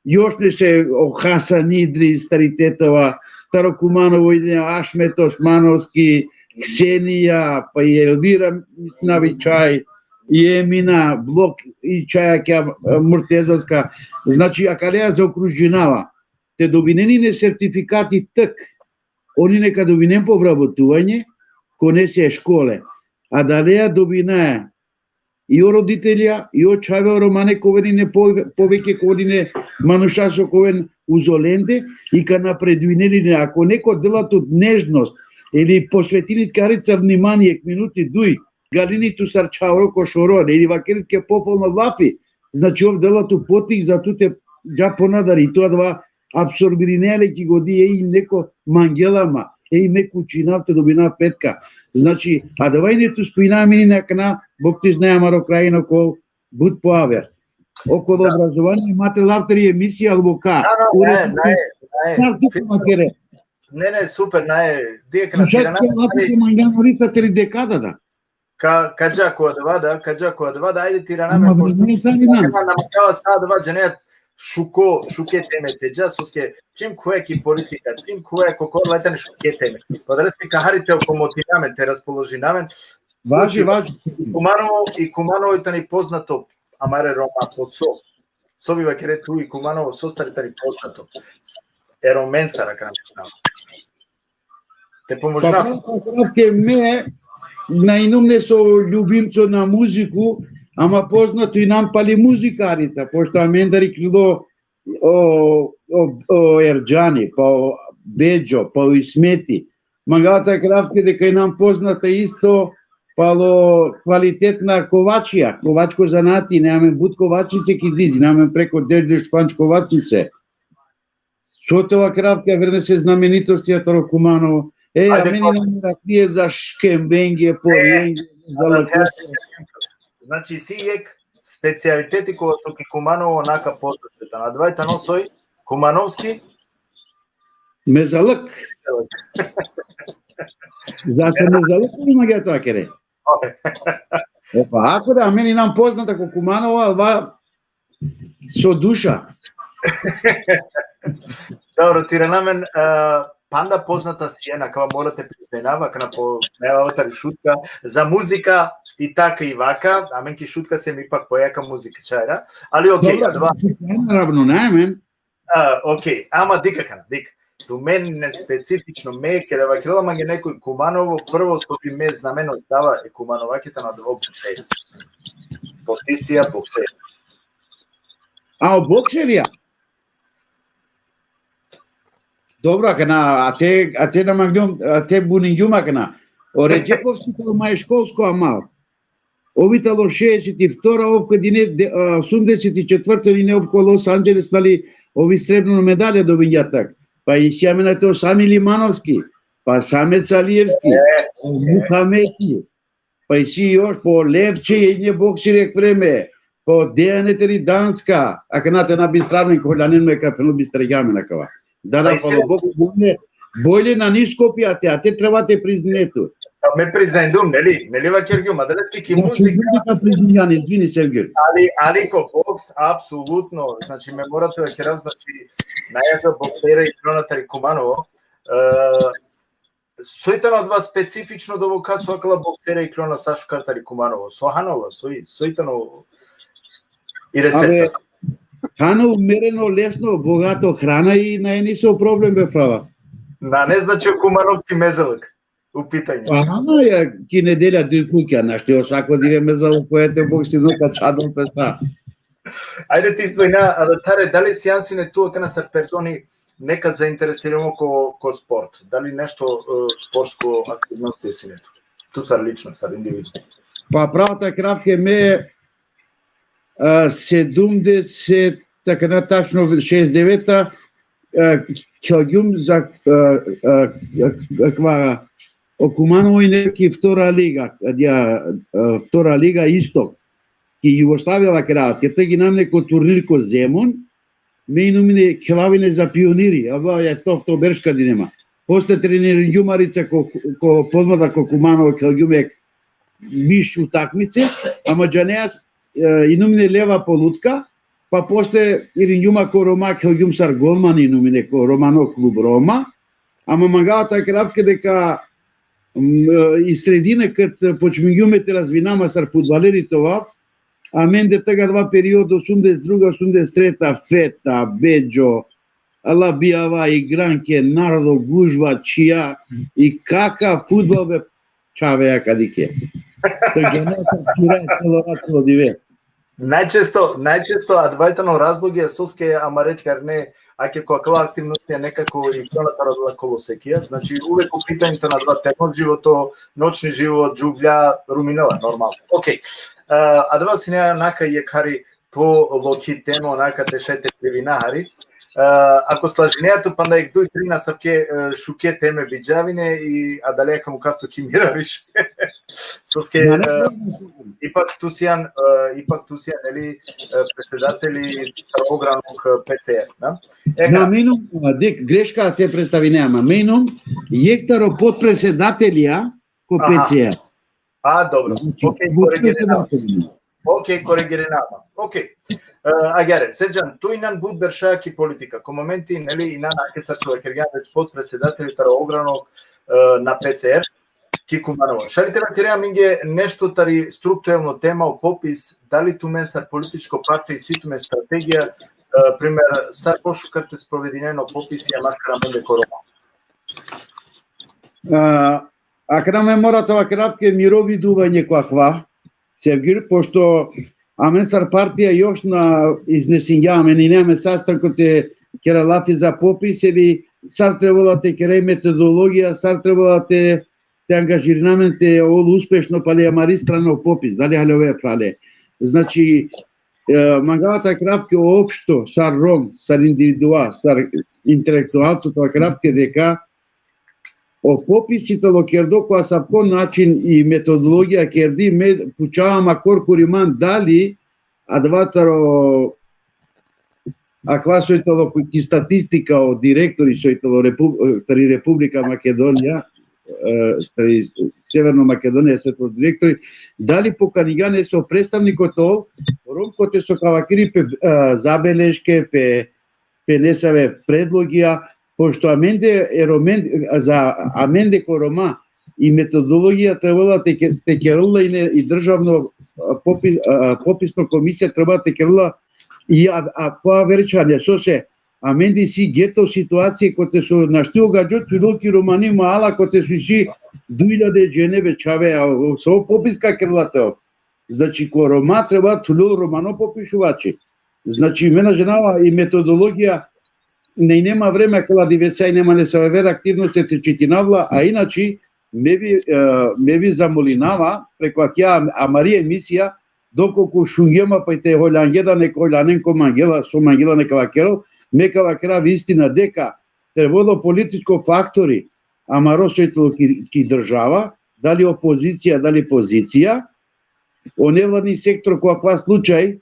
još nese, o Hasan Idris tari Tetova, taro Kumanovo ine Ašmet Osmanovski, Ksenija, pa i Elvira, mislim, Avičaj, i Emina, Blok, i Čajakja, e, Murtezovska. Znači, akalea zaokružinava. Te dobinen ine sertifikati tak, oni neka dobinen po vrabotuvanje, ko nesave škole. Adalea dobinaja i o roditelja, i o čhave romane ka oven ine po-, poveke, ka oven ine manuša so ka oven uzo lende, i ka napreduinen ine. Ako neko dela tut nežnost, ili posvetini tuke harica vnimanie, jekh minuti, duj, galini tut sar čhavro ko šoro, ili vakeri tuke pofalno lafi, znači, ov dela tut potik za tu te dža ponadari, i tu adava apsorbirinea le ki godi, ej, neko mangela ma, ej, me ka učinav te dobinav petka. Znači, adava ine tu spomina, amen ine akana, Bog te znaja, amaro krajino, ko but po aver. Okolo obrazovanie, ma te lav tari emisija, albo ka. Da, da, nae, nae, nae. Sar tu ka vakere. Ne, ne, super, nae. Dikh na, slušaj, tirana, te lav te mangjan o Rica tari dekada, da. Ka, ka dža ko adava, da, ka dža ko adava, da, ajde, tirana amen, pošto na mangava sa adava, džane, šuko, šuke teme te dža, soske čim khuve ki politika, čim khuve ko kola, tane šuke teme. Pa adaleske ka hari te okomotina amen, te raspoložina amen. Važi, važi. Kumanovo, i Kumanovo tani poznato amare Roma, po so. So bi vakere tu, i Kumanovo sostar tani poznato. E Romencar, akana. Te pomožinav. Pa, kratko, me na inum neso ljubimco na muziku, ama poznato inam pali muzika, Rica, pošto amendar iklilo o, o, o Erdžani, pa o Bedžo, pa o Ismeti. Mangava te vakerav tuke deka inam poznata isto palo kvalitetna kovačija, kovačko zanati, ine amen but kovačnice ki Diz, ine amen preko deš, deš pandž kovačnice. So te vakerav tuke, verujnum, se znamenitosti taro Kumanovo. E, ajde, amen inam meraklie za škembenge, porjenge, za lakoste. Znači, isi jekh specijaliteti kova so ki Kumanovo naka poznato tano. Adava tano soj? Kumanovski? Mezaluk. Zašto mezaluk, ili mangea te vakere? E, pa ako da, amen inam poznata ko Kumanovo, ava so duša. Dobro, te irana amen, e, panda poznata sien, akava mora te priznajnav, akana po, ne, ova tari Šutka, za muzika i taka i vaka, amen ki Šutka siem ipak pojaka muzičarja, ali okej, dobro, adava. Naravno, ne amen. A, okej, ama dikh akana, dikh. Tumen specifično, me, keda vakerela mange nekoj Kumanovo, prvo so bi me znameno dava e Kumanovake tano adava bokseri. Sportistija, bokseri. A, o bokserija? Dobro, akana, a te, a te da mangjum, a te buningjum akana. O Redžepovski tano ma e školsko amal. Ov i tano šeeset i vtora, ov ko dine, de-, a, osumdeset i četvrto ine ov ko Los Angeles, nali, ov i srebrno medalja dobingja tak. Pa isi amen ate o Sami Limanovski, pa Samet Salievski, e, o Muhameti, pa isi još, po Levče, ine boksir jekh vreme, po Dejan e tari Danska, akana te na bistravnen, ko lanen me ka pheno, bistregja amen akava. Da, da, pa isi, palo boks bolje, bolje nane Skopje, ate, ate treba te priznine tu. Pa me priznajnum, neli, neli vakergjum, adaleske ki muzika. Ka priznine, izvini, Sevgjul. Ali, ali ko boks, apsolutno, znači, me mora te vakerav, znači, najjača boksera iklona tari Kumanovo, e, soj tano adava specifično dovol ka so akala boksera iklona sa šukar tari Kumanovo? So hanola, soj, soj tano i recepta? Abe, hana umereno, lesno, bogato hrana i nane niso problem, be, prava. Nane, znači, o kumanovski mezaluk u pitanju. Pa, hana ja ki nedelja duj kukja, našti, o sako dive mezaluk, ko ete boksi, no, ka čadol pesa. Ajde, te izvojna, a, tare, dali sian sine tu akana sar personi nekad zainteresirimo ko, ko sport? Dali nešto, e, sportsko aktivnosti sine tu? Tu sar lično, sar individuum. Pa pravo te vakerav tuke, me, e, sedumdeset, akana tačno šeeset deveta, e, khelgjum za, e, e, e, kva, o Kumanovo ine ki vtora liga, ja, e, vtora liga Istok. Ki Jugoslavija vakerav, ked tegani inam neko turnir ko Zemun, me inum ine, khelav ine za Pioniri, ava je to, to berš ka dinema. Posle treniringjum marica ko, ko podmlada ko Kumanovo, khelgjum jekh biš utakmice, ama džanea, e, inum ine leva polutka, pa posle iringjum ko Roma, khelgjum sar golman, inum ine ko romano klub Roma, ama mangava te vakerav tuke deka, m, e, i sredina ked počmingjum te razvinama sar fudbaleri te ovav, amende tegani adava periodo, osumdeset druga, osumdeset treta, Feta, Bedžo, ala bijava, igranke, narodo, gužva, čhija, i kaka fudbal, be, čhavea ka dikhe. To džanea sar čhira celo rat, celo dive. Najčesto, najčesto adava tano razlogi soske amare terne, ake ko akala aktivnostija nekako iklona taro adala kolosekija, znači uvek u pitanju tano adava terno životo, noćni život, džuvlja, ruminela, normalno. Okej. E, adava sine naka jekh hari polokhi tema, naka te šaj te privina hari. E, ako slažinea tu, panda jekh duj trin asavke, e, šuke teme bičhavine i adalea ka mukav tu ki mira više. Soske, na, ne, e, ipak tu sian, e, ipak tu sian, neli, e, predsedateli taro ogranok, e, P C R, na? E, na, ka- me inum, e, dikh, greška te predstavinea, ama me inum jekh taro potpredsedatelja ko, aha, P C R. A, dobro. Znači, okej, korigirena. Potpredsedatelja. Okej, korigirena. Okej. E, agjaar, Sevdžan, tu inan but berša ki politika. Ko momenti, neli, inan ake sar so vakergjan već potpredsedateli taro ogranok, e, na P C R ki Kumanovo. Šaj li te vakere amenge nešto tari strukturalno tema o popis, dali tumen sar političko partija isi tumen strategija, e, primer, sar pošukar te sprovedinen o popisi, a maškar amende ko Roma? A, akana me mora te vakerav tuke miro viduvanje ko akava, Sevgjul, pošto Amen sar partija još na iznesingja, amen ine amen sastanko te kera lafi za popis, ili sar trebela te kera i metodologija, sar trebela te, te angažirina amen te ol uspešno pali amari strana o popis, dali haljove prale. Znači, e, mangava te kerav ki opšto, sar Rom, sar individua, sar intelektualco, te kerav ki deka, o popisi tano kerdo ko asavko način i metodologija kerdi, me pučava ma korkori man dali, adava taro, akava soj tano ki statistika o direktori soj tano Repu-, tari Republika Makedonija, e, tari Severno Makedonija soj tano direktori, dali pokaningja neso predstavniko te ol, Rom kote so ka vakeri pe, e, zabeleške, pe, pe nesave predlogija, pošto amende, e Romen-, za amende ko Roma i metodologija trebela te ke-, te kerela ine i državno, a, popi-, a, popisno komisija trebela te kerela i a, a, po averčhane, sose amende isi geto situacije kote so našti o gadžo te ulo ki romani mahala kote so isi duj iljade džene be čhave, a o, so popis ka kerela te ov. Znači, ko Roma treba te ulo romano popišuvači. Znači, me na džanava i metodologija, na ine ma vreme akala divesa, ine ma nesave aver aktivnosti te čitinav la, a inači, me bi, e, me bi zamolinava, preko akija amari emisija, dokolku šungje ma pa i te holjange da neka holjanen ko mangela, so mangela neka vakerol, me ka vakerav istina deka, trebela političko faktori, amaro soj tano ki, ki država, dali opozicija, dali pozicija, o nevladni sektor ko akava slučaj,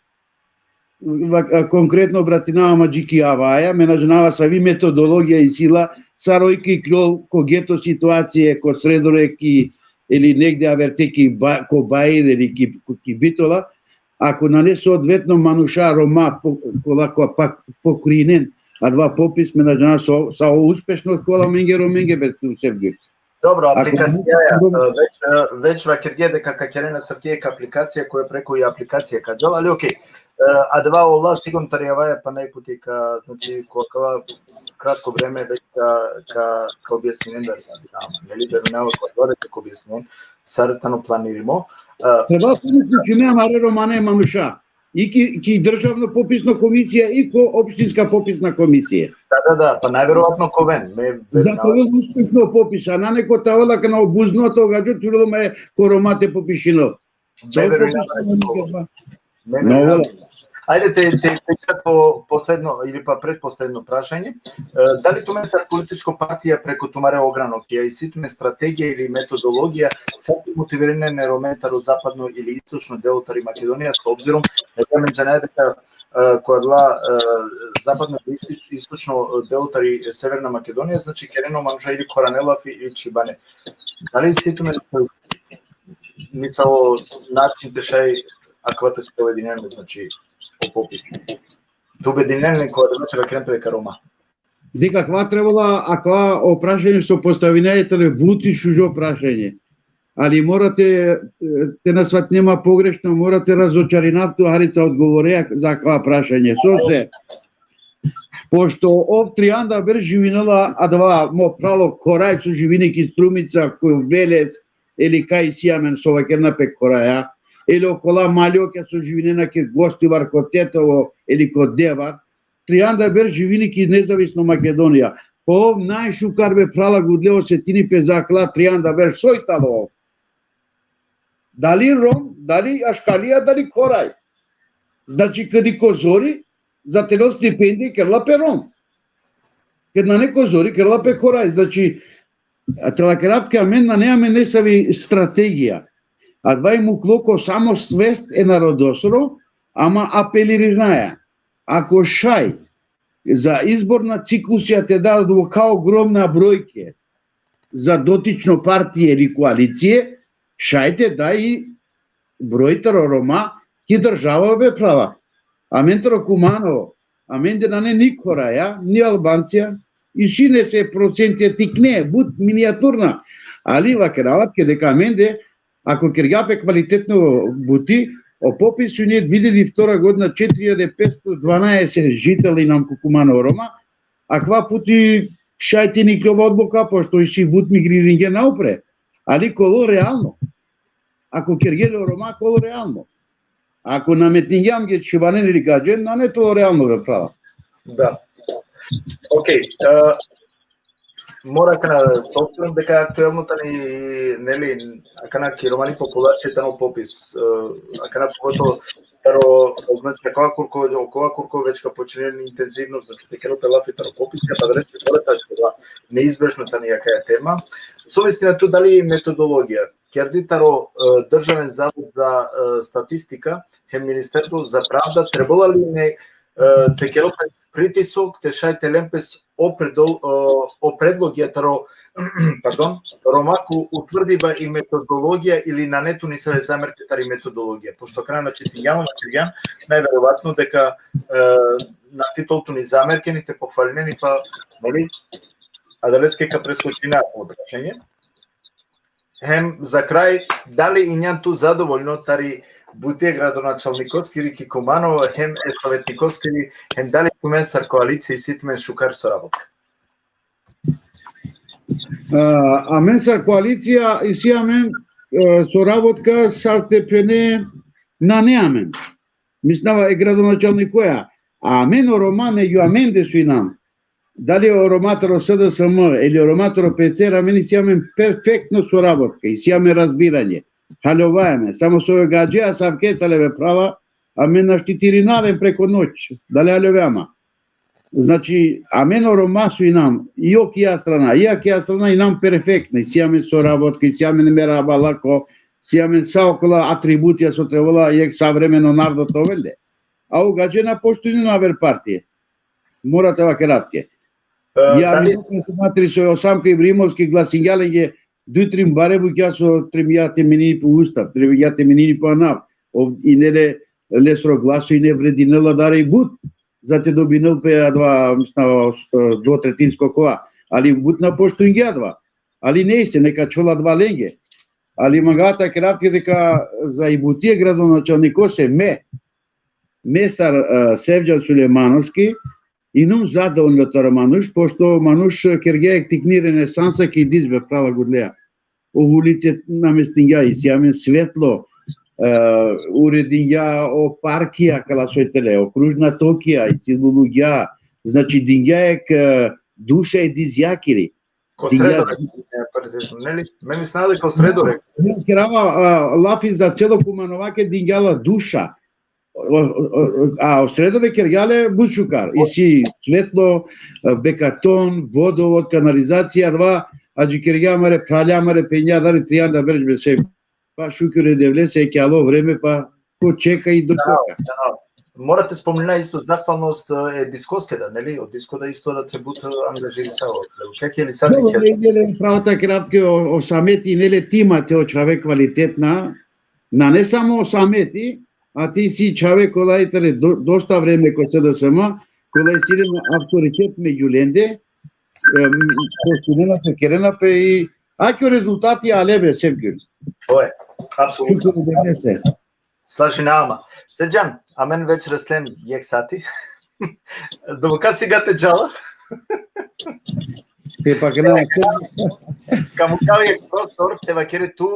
va-, a, konkretno obratinava ma dži ki Avaja, me na džanava savi metodologija isi la, sar oj ka iklol ko geto situacije, ko Sredorek ili negde averte ki Ba-, ko Bair ili ki, ki Bitola, ako nane soodvetno manuša Roma po-, kola ko pa-, pokrinen adava popis, me na džanav so, sa o uspešno kola menge Romenge be tu Sevgi. Dobro, ako aplikacija, nane e, već, e, već vakerge deka ka kerena asavki jekh aplikacija koja preko i aplikacija ka džal, ali okej. E, adava ola sigurno tari Avaja pana jekh puti ka, znači, ko akala kratko vreme već ka, ka, ka objasninen da, da, neli, verujnava ko adava ka objasninen, sar tano planirimo. E, treba so mi slučime amare romane manuša. I ki, ki državno popisno komisija, i ko opštinska popisna komisija. Da, da, da, pa najverovatno ka oven, me verujnava. Za te ovel uspešno popis, a nane ko te avela kana o buzno te o gadžo te ulo ma ko Roma te popišinol. Me verujnava. Me verujnava. Ajde, te, te, te čak po posledno ili pa pretposledno prašanje. E, dali tumen sar političko partija preko tumare ogranokija isi tumen strategija ili metodologija sar te motivirinen e Romen taro zapadno ili istočno delo tari Makedonija, s obzirom da amen džanaja deka, e, ko adala, e, zapadno ili istoč-, istočno delo tari Severna Makedonija, znači, kerena o manuša ili khorane lafi ili čhibane. Dali isi tumen nesavo način te šaj akava te sprovedinen, znači, o popis. Te ubedinen len ko adava te vakeren pe deka Roma. Deka akava trebela, akava o prašanje so postavinaja tano but i šužo prašanje. Ali mora te, te na svatinen ma pogrešno, mora te razočarinav tu, Harica, odgovoreja za akava prašanje. Sose, pošto ov trianda berš živinela, adava mo pralo Koraj so živini ki Strumica, ko Veles, ili kaj isi amen so vakerena pe Koraja, ili okola maljokja so živinena ki Gostivar, ko Tetovo, ili ko Devar, trianda berš živini ki nezavisno Makedonija. Pa ov najšukar, be prala, gudle osetini pe za akala trianda berš soj tano ov. Dali Rom, dali Aškalija, dali Koraj. Znači, kedi ko zori, za te lel stipendija, kerela pe Rom. Ked nane ko zori, kerela pe Koraj. Znači, a te vakerav deka amen nane amen nesavi strategija. Adava i muklo ko samo svest e narodosoro, ama apelirinaja. Ako šaj, za izborna ciklusija te da adava ogromna brojke za dotično partije ili koalicije, šaj te da i broj taro Roma ki država, be prala. Amen taro Kumanovo, amende nane ni Koraja, ni Albancija, isi nesave procentija tikne, but minijaturna, ali vakerava tuke deka amende, ako kergja pe kvalitetno buti, o popis ine dve hiljade i vtora godina, četiri hiljade petsto dvanaeset žiteli inam ko Kumanovo Roma, akava puti šaj te nikljova odluka, pošto isi but migriringje naupre, ali ka ovel realno. Ako kergje le o Roma, ka ovel realno. Ako nametningja amenge čhibanen ili gadžen, nane tano realno, be prava. Da. Okej, e, mora kana, s obzirom deka aktuelno tani, neli, akana ki romani populacija tano popis, e, akana pogotovo taro, znači, akava kurko, okova kurko već ka počinen intenzivno, znači, te kerel pe lafi taro popis, pa adalese mora te ačhola, neizbežno tani akaja tema. So mislina tu, dali metodologija, kerdi taro, e, Državen zavod za, e, statistika, hem Ministerstvo za pravda, trebela li me, e, te kerel pes pritisok, te šaj te len pes o predol-, o, o predlogija taro, pardon, Roma ko utvrdiba i metodologija ili nane tut nisave zamerke tari metodologija? Pošto akana, znači, tingjan, tingjan, najverovatno deka, e, našti te ol tut ni zamerke, ni te pohvalinen, pa, neli, adaleske ka preskočina o prašanje. Hem za kraj, dali injan tu zadovoljno tari buti e gradonačalnikoskiri ki Kumanovo, hem e sovetnikoskiri, hem dali tumen sar koalicija isi tumen šukar sorabotka? A, amen sar koalicija isi amen, e, sorabotka sar te phene nane amen. Mislinava e gradonačalnikoja. A amen o Roma, me ju amende so inam. Dali o Roma taro S D S M ili o Roma taro P C R, amen isi amen perfektno sorabotka, isi amen razbiranje. Haljovaja amen. Samo so o gadže asavke tale, be prava, amen našti te irina len preko noć. Dali haljovea ma? Znači, amen o Roma so inam, i okija strana, i akija strana inam perfektno, isi amen sorabotka, isi amen merhaba lako, isi amen sa okola atributija so trebela jekh savremeno narodo te ovel le. A o gadže na poštujnena aver partije. Mora te vakerav tuke. E, ja, dali mi smatri so o Samko Ibraimovski glasingja lenge duj trin bare bukja so trebingja te menini po ustav, trebingja te menini po anav. Ov ine le, lesoro glaso ine vredinela adari but, za te dobinel pe adava, mislinava, e, dvotretinsko kova. Ali but na poštujngja adava. Ali nejse, neka ačhol adava lenge. Ali mangava te vakerav tuke deka za i buti e gradonačalnikose me, me sar, e, Sevdžan Sulejmanovski, inum zadovoljno taro manuš, pošto manuš kergja jekh tikni renesansa ki Diz, be prava, gudleja. O ulice namestingja, isi amen svetlo, e, uredingja o parkija, kala soj tele, o kružna tokija, isi lulugja, znači, dingja jekh, e, duša e Dizjakiri. Ko Sredore, e, neli? Me mislinava da ko Sredore. Kerava, a, lafi za celo Kumanovake, dingja la duša. O, o, o, a o Sredore kergja le but šukar. Isi svetlo, e, bekaton, vodovod, kanalizacija, adava, adžikergja amare phralja, amare phenja, adari trianda berš bese. Pa šukir e Devlese, ki alo vreme, pa ko čeka i dočeka. Da, da. Mora te spomnina isto zahvalnost, e, Diskoske da, neli? O Disko da isto da te but angažirisalo. Kak e li sa... Dobro, ne, ne, ne, pravo te vakerav tuke, o, o Sameti, neli, tima te o čhave kvalitetna, nane samo o Sameti, a te isi čhave kola i tale do-, dosta vreme ko S D S M, kola isi len autoritet među lende, em, poštunena pe, kerena pe i, a ko rezultati ale be, Sevgjul. Oje, apsolutno. Šukir e Devlese. Slažinava ma. Sevdžan, amen već reslen jekh sati. Doboka sigate džala. Te pa kena. Ka mukav jekh prostor, te vakere tu,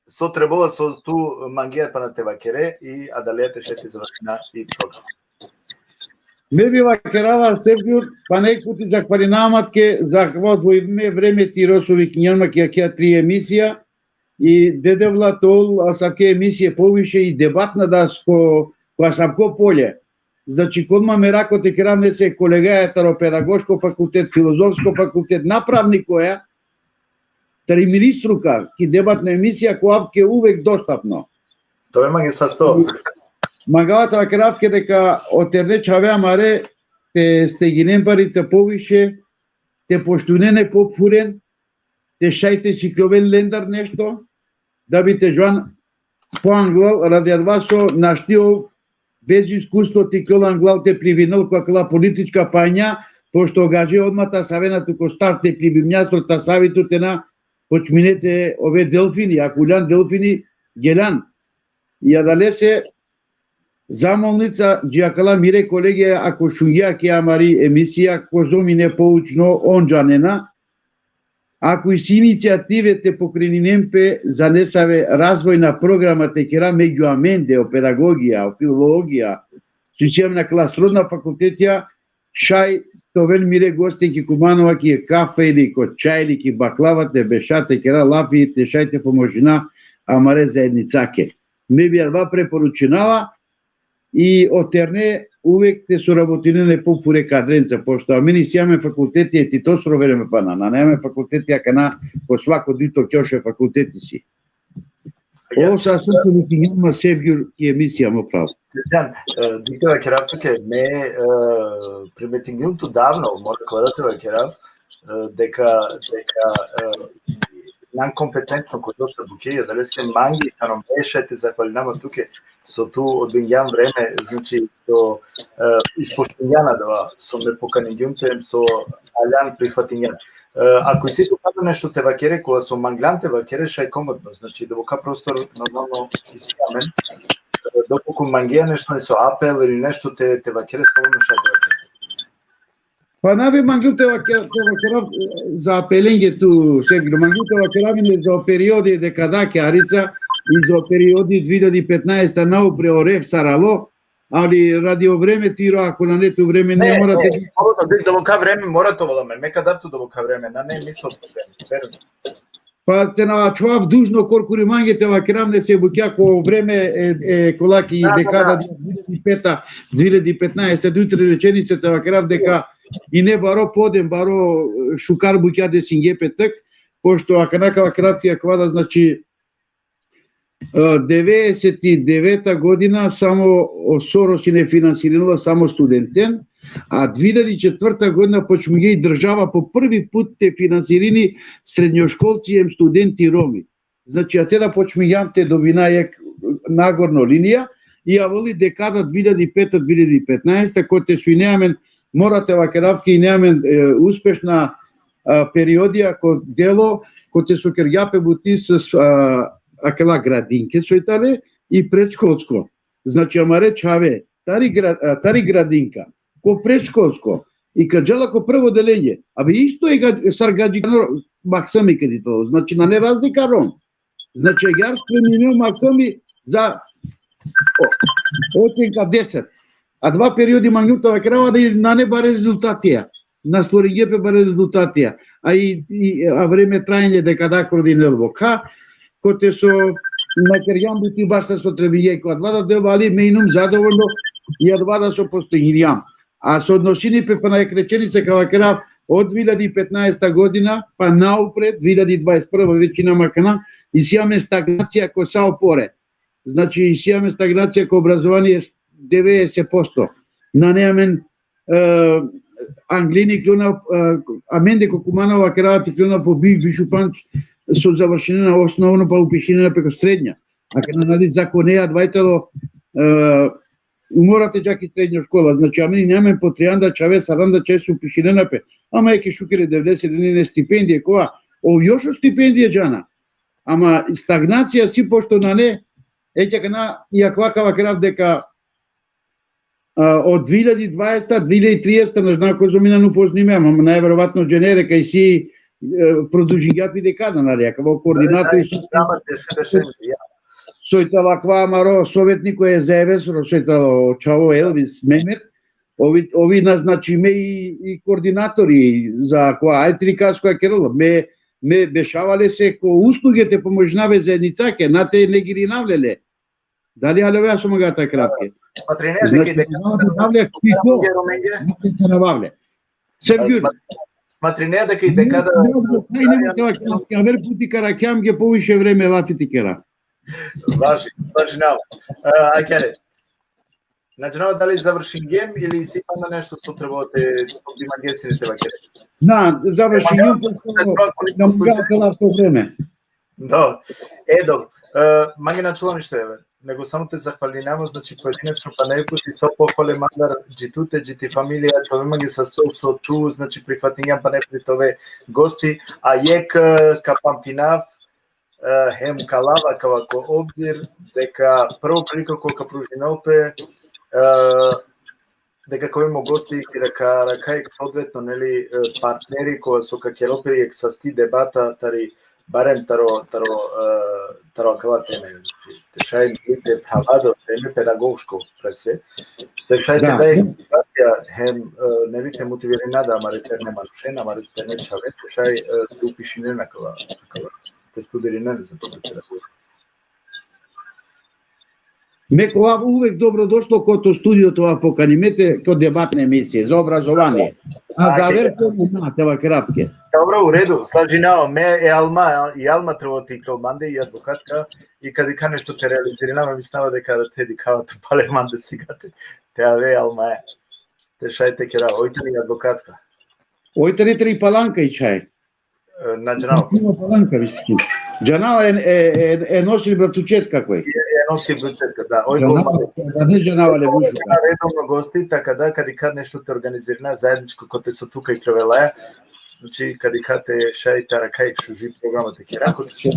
so trebela, so tu mangea pana te vakere, i adalea te šaj te završina i program. Me bi vakerava, Sevgjul, pana jekh puti zahvalinava ma tuke, zahvalno me vreme tiro so vikinjan ma ki akaja tri emisija, i de Devla te ol asavke emisije poviše i debatna da so ko, ko asavko polje. Znači, kol ma merako te kerav nese kolegaja taro pedagoško fakultet, filozofsko fakultet, na pravnikoja, tari ministruka, ki debatna emisija, ko avke uvek dostapno. To me mange sasto. Mangava te vakerav tuke deka o terne čhave amare te steginen parica poviše, te poštujnen e pophuren, te šaj te sikljoven lendar nešto, da bi te džan po anglal, radi adava so našti ov bez iskustvo te ikljol anglal te plivinel ko akala politička panja, pošto gadže odma te asavena tu ko start te plivimnja, so te asavi tu te na počmine te ove delfini, ako uljan delfini, geljan. I adalese zamolnica dži akala mire kolege, ako šungja ki amari emisija, kozom ine poučno, on džanena, Ako isi inicijative te pokreninen pe za nesave razvojna programa te kera, megju amende o pedagogija, o filologija, so isi amen akala srodna fakultetija, šaj te oven mire gosti ki Kumanova, ki kafe ili ko čaj ili ki baklava, te beša, te kera lafi, te šaj te pomožina amare zaednicake. Me bi adava preporučinava, i o terne uvek te sorabotinen e popure kadrenca, pošto amen isi amen fakulteti e Titosoro vreme pana, nane amen fakulteti akana, ko svako dujto kjoše fakulteti si. Ja. Ovo sa so te vikinjam ma Sevgjur ki emisija, mo pravo. Srđan, e, dikh te vakerav tuke, me, e, primetingjum tu davno, mora kova da te vakerav, e, deka, deka, e, nane kompetentno ko dosta bukja, adaleske mange tano me šaj te zahvalinav ma tuke, so tu odvojingjan vreme, znači, so, e, ispoštujingjan adava, so me pokaningjum te, so aljan prihvatingjan. E, ako isi tu tano nešto te vakere, kova so manglan te vakere, šaj komotno, znači, doboka prostor normalno isi amen. E, dokolku mangea nešto, neso apel ili nešto te, te vakere, slobodno šaj te vakere. Pa na bi mangljum te vakera-, te vakerav, e, za apelenge tu, Sergio, mangljum te vakerav ine za o periodi deka da ke arica, i za o periodi dve hiljadi petnaesta naupre o ref sar alo, ali radi o vreme tiro, ako nane tu vreme, ne, ne mora te... Mora da, doboka vreme mora te ovel amen, me ka dav tu doboka vreme, nane niso problem, veruj. Pa te na ačhovav dužno, korkori mange te vakerav, nese bukja ko vreme e, e, kola ki dekada dve hiljadi peta, dve hiljadi petnaesta, duj tri rečenice te vakerav deka ine baro podem, baro, e, šukar bukja desingje pe tak, pošto akana ka vakerav ti akava da, znači, e, devedeset i deveta godina samo o Soros ine finansirinela samo studenten, a dve hiljadi četvrta godina počmingja i država po prvi put te finansirini srednjoškolci em studenti Romi. Znači, a te da počmingjan te dobina jekh nagorno linija, i avela i dekada dve hiljadi peta, dve hiljadi petnaesta, kote so ine amen, mora te vakerav ki ine amen, e, uspešna, a, periodija ko delo, kote so kergja pe buti s, a, akala gradinke soj tane i predškolsko. Znači, amare čhave, tari gra-, a, tari gradinka, ko predškolsko, i ka džala ko prvo odeljenje, abe isto e ga-, sar gadžikano maksami kedi talo. Znači, nane razlika rom. Znači, agjaar spremime maksami za o-, ocenka deset. Adava periodi mangljum te vakerav da nane bare rezultatija. Na stvoringje pe bare rezultatija. A i, i, a vreme trajanje dekada kordinel bokha, kote so na kergjam buti baš sa so trebingje, ko adava da Devel vali me inum zadovoljno i adava da so postigngjam. A so odnosini pe pana jekh rečenica ka vakerav, od dve hiljadi petnaesta godina, pa naupred, dve hiljadi dvadeset prva već inam akana, isi amen stagnacija ko sa opore. Znači, isi amen stagnacija ko obrazovanie devedeset posto. Nane amen, e, anglini kljona, e, amende ko Kumanova kerava ti kljona po bi-, bišu panč so završinena osnovno pa upišinena pe ko srednja. Akana, nali, zakonea adava i talo, e, mora te dža ki srednja škola. Znači, amen ine amen po trianda čhave, saranda čhave so upišinena pe. Ama jekhe šukri e Devlese dena ine stipendije, kova, o još o stipendije džana. Ama stagnacija si, pošto nane, e, akana, i akava ka vakerav deka, a, od dve hiljadi dvadeseta, dve hiljadi trideseta, na znam kozom injan upoznime, ama najverovatno džene deka isi, e, produžingja pe dekada, nali, akava koordinatori so, soj talo akava amaro sovetniko e Zaevesoro, soj talo čhavo Elvis Mehmet, ovi, ovi naznačime i, i koordinatori za kova, aj trikasko kerela, me, me bešava lese ko usluge te pomožinav e zaednicake, na te negirinav le le. Dali haljovea so mangava te vakerav? Smatrinea deka i dekada, znači, davle piko, na te teravavle. Sevgjur. Sma-, smatrinea deka i dekada, ajde, te vakerav, aver puti ka rakhjam ge poviše vreme lafi te kera. Važi, važi, nava. E, akere. Na džanava dali završingjem ili isi pana nešto so trebela te, so bi mangea sine te vakere? Na, završingjem, pošto na mangava te lav to vreme. Do. E, do. E, mange na ačhola ništo, evo. Nego samo te zahvalinav, znači, poedinečno pana jekh puti so pohvale mandar dži tute, dži ti familija, te ove mange sasto so tu, znači, prihvatingjan pana jekh puti te ove gosti, a jekh, e, ka pamtinav, e, hem ka lav akava ko obzir, deka prvo prilika kola ka pružinel pe, e, deka ka oven mo gosti, ki raka, raka jekh soodvetno, neli, e, partneri, kova so ka kerel pe jekh sasti debata tari, barem taro, taro, e, taro akala teme. Znači, te šaj te phravda o teme pedagoško, pre sve. Te šaj te da, da jekh motivacija hem, e, neli, te motivirina da amare terne manušen, amare terne čhave, te šaj, e, te upišinen akala, akala. Te studirinen, znači, te pedagoško. Me ka ovav uvek dobrodošlo ko to studio, te ovav pokanime te, ko debatna emisija za obrazovanje. A za aver teme na, te vakerav tuke. Dobro, u redu, slažinava me, e Alma, i Alma trebela te iklol mande, i advokatka, i ka dikha nešto te realizirina, me mislinava deka te dikhava tu pale mande sigate. Te ave, Alma, e. Te šaj te kera, oj tani advokatka. Oj tani tari palanka i čhaj. E, na džanava. Ima palanka, viš ti. Džanava e, e, e, e nosi bratučetka koj. E, e nosi bratučetka, da. Oj, džanava, ko, da ne džanava le vužu. Redovno gosti, taka da, kad i kad nešto te organizirina zajedničko, kote so tu kaj krvelaja, znači, kad i kad te šaj te arakha jekh šuži programa te kera, kote so.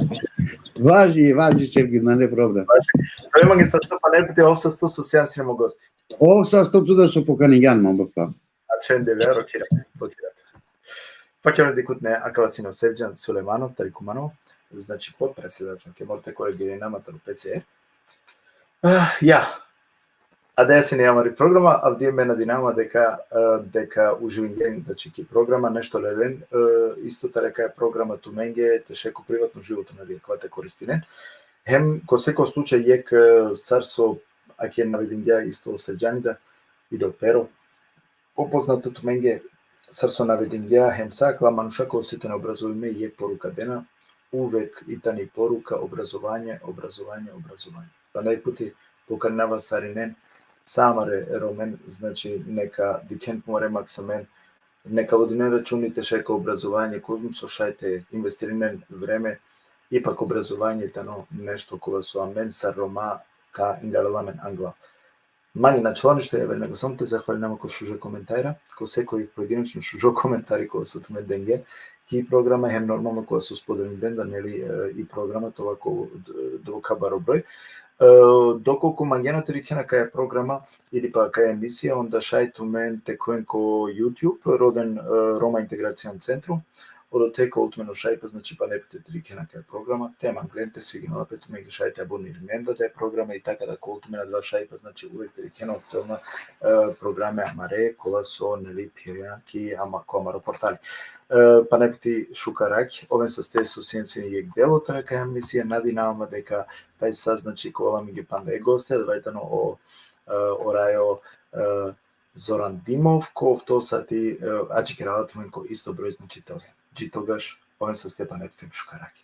Važi, važi, Sergi, nane problem. Važi. To ima nge sa to, pa ne piti, ov sasto so sijan sine mo gosti. Ov sasto tu da so pokaningjan, mo bapa. Ačhen Devlja, rokira, rokira. Pa kjam dikhutne, akava sine o Sevdžan Sulejmanov, tari Kumanovo, znači, potpredsedatel, ke mora te korigirina ma taro P C R. Ah, ja. Adaja sine amari programa, avdive me nadinava deka, e, deka uživingjen, znači, ki programa, nešto lelen, e, isto tari akaja programa tumenge, te šaj ko privatno životo, neli, akava te koristinen. Hem, ko seko slučaj, jekh, e, sar so ake navedingja isto o Sevdžani da, i do Pero, upoznato tumenge, sar so navedingja, hem sa akala manuša kova so tane obrazovime, jekh poruka dena, uvek i tani poruka: obrazovanje, obrazovanje, obrazovanje. Pa nek puti pokarinava sarinen, sa amare Romen, znači, neka dikhen pumare maksamen, neka vodinen računi te šaj ko obrazovanje, kozom so šaj te investirinen vreme, ipak obrazovanje tano nešto kova so amen sar Roma ka ingarela amen anglal. Mange na ačhola ništo javer, nego samo te zahvalinav man ko šuža komentara, ko seko jekh pojedinačno šužo komentari kova so tumen dengjen ki programa, hem normalno kova so spodelingjen da, neli, e, i programa, te ova ko, e, dovka baro broj. E, dokolku mangena te dikhen akaja programa ili pa akaja emisija, onda šaj tumen te khuven ko YouTube, roden, e, Roma Integracion Centrum, odote ka ovel tumen o šajipa, znači, pa ne pite te dikhen akaja programa, te manglen, te sviginela pe tumenge, šaj te abonirinen da, da e programa, i taka da ka ovel tumen adava šajipa, znači, uvek te dikhen o aktuelna, e, programe amare, kola so, neli, phirena ki ama-, ko amaro portali. E, pa ne pite, šukar ake, oven saste so sian sine jekh delo tari akaja emisija, nadinava ma deka tajsa, znači, ka ovel amenge panda jekh gosti, adava tano o, e, o rajo, e, Zoran Dimov, kov to sati, e, adžikerava tumen ko isto broj, znači, te oven. Dži togaš, oven saste, pa ne pite, šukar ake.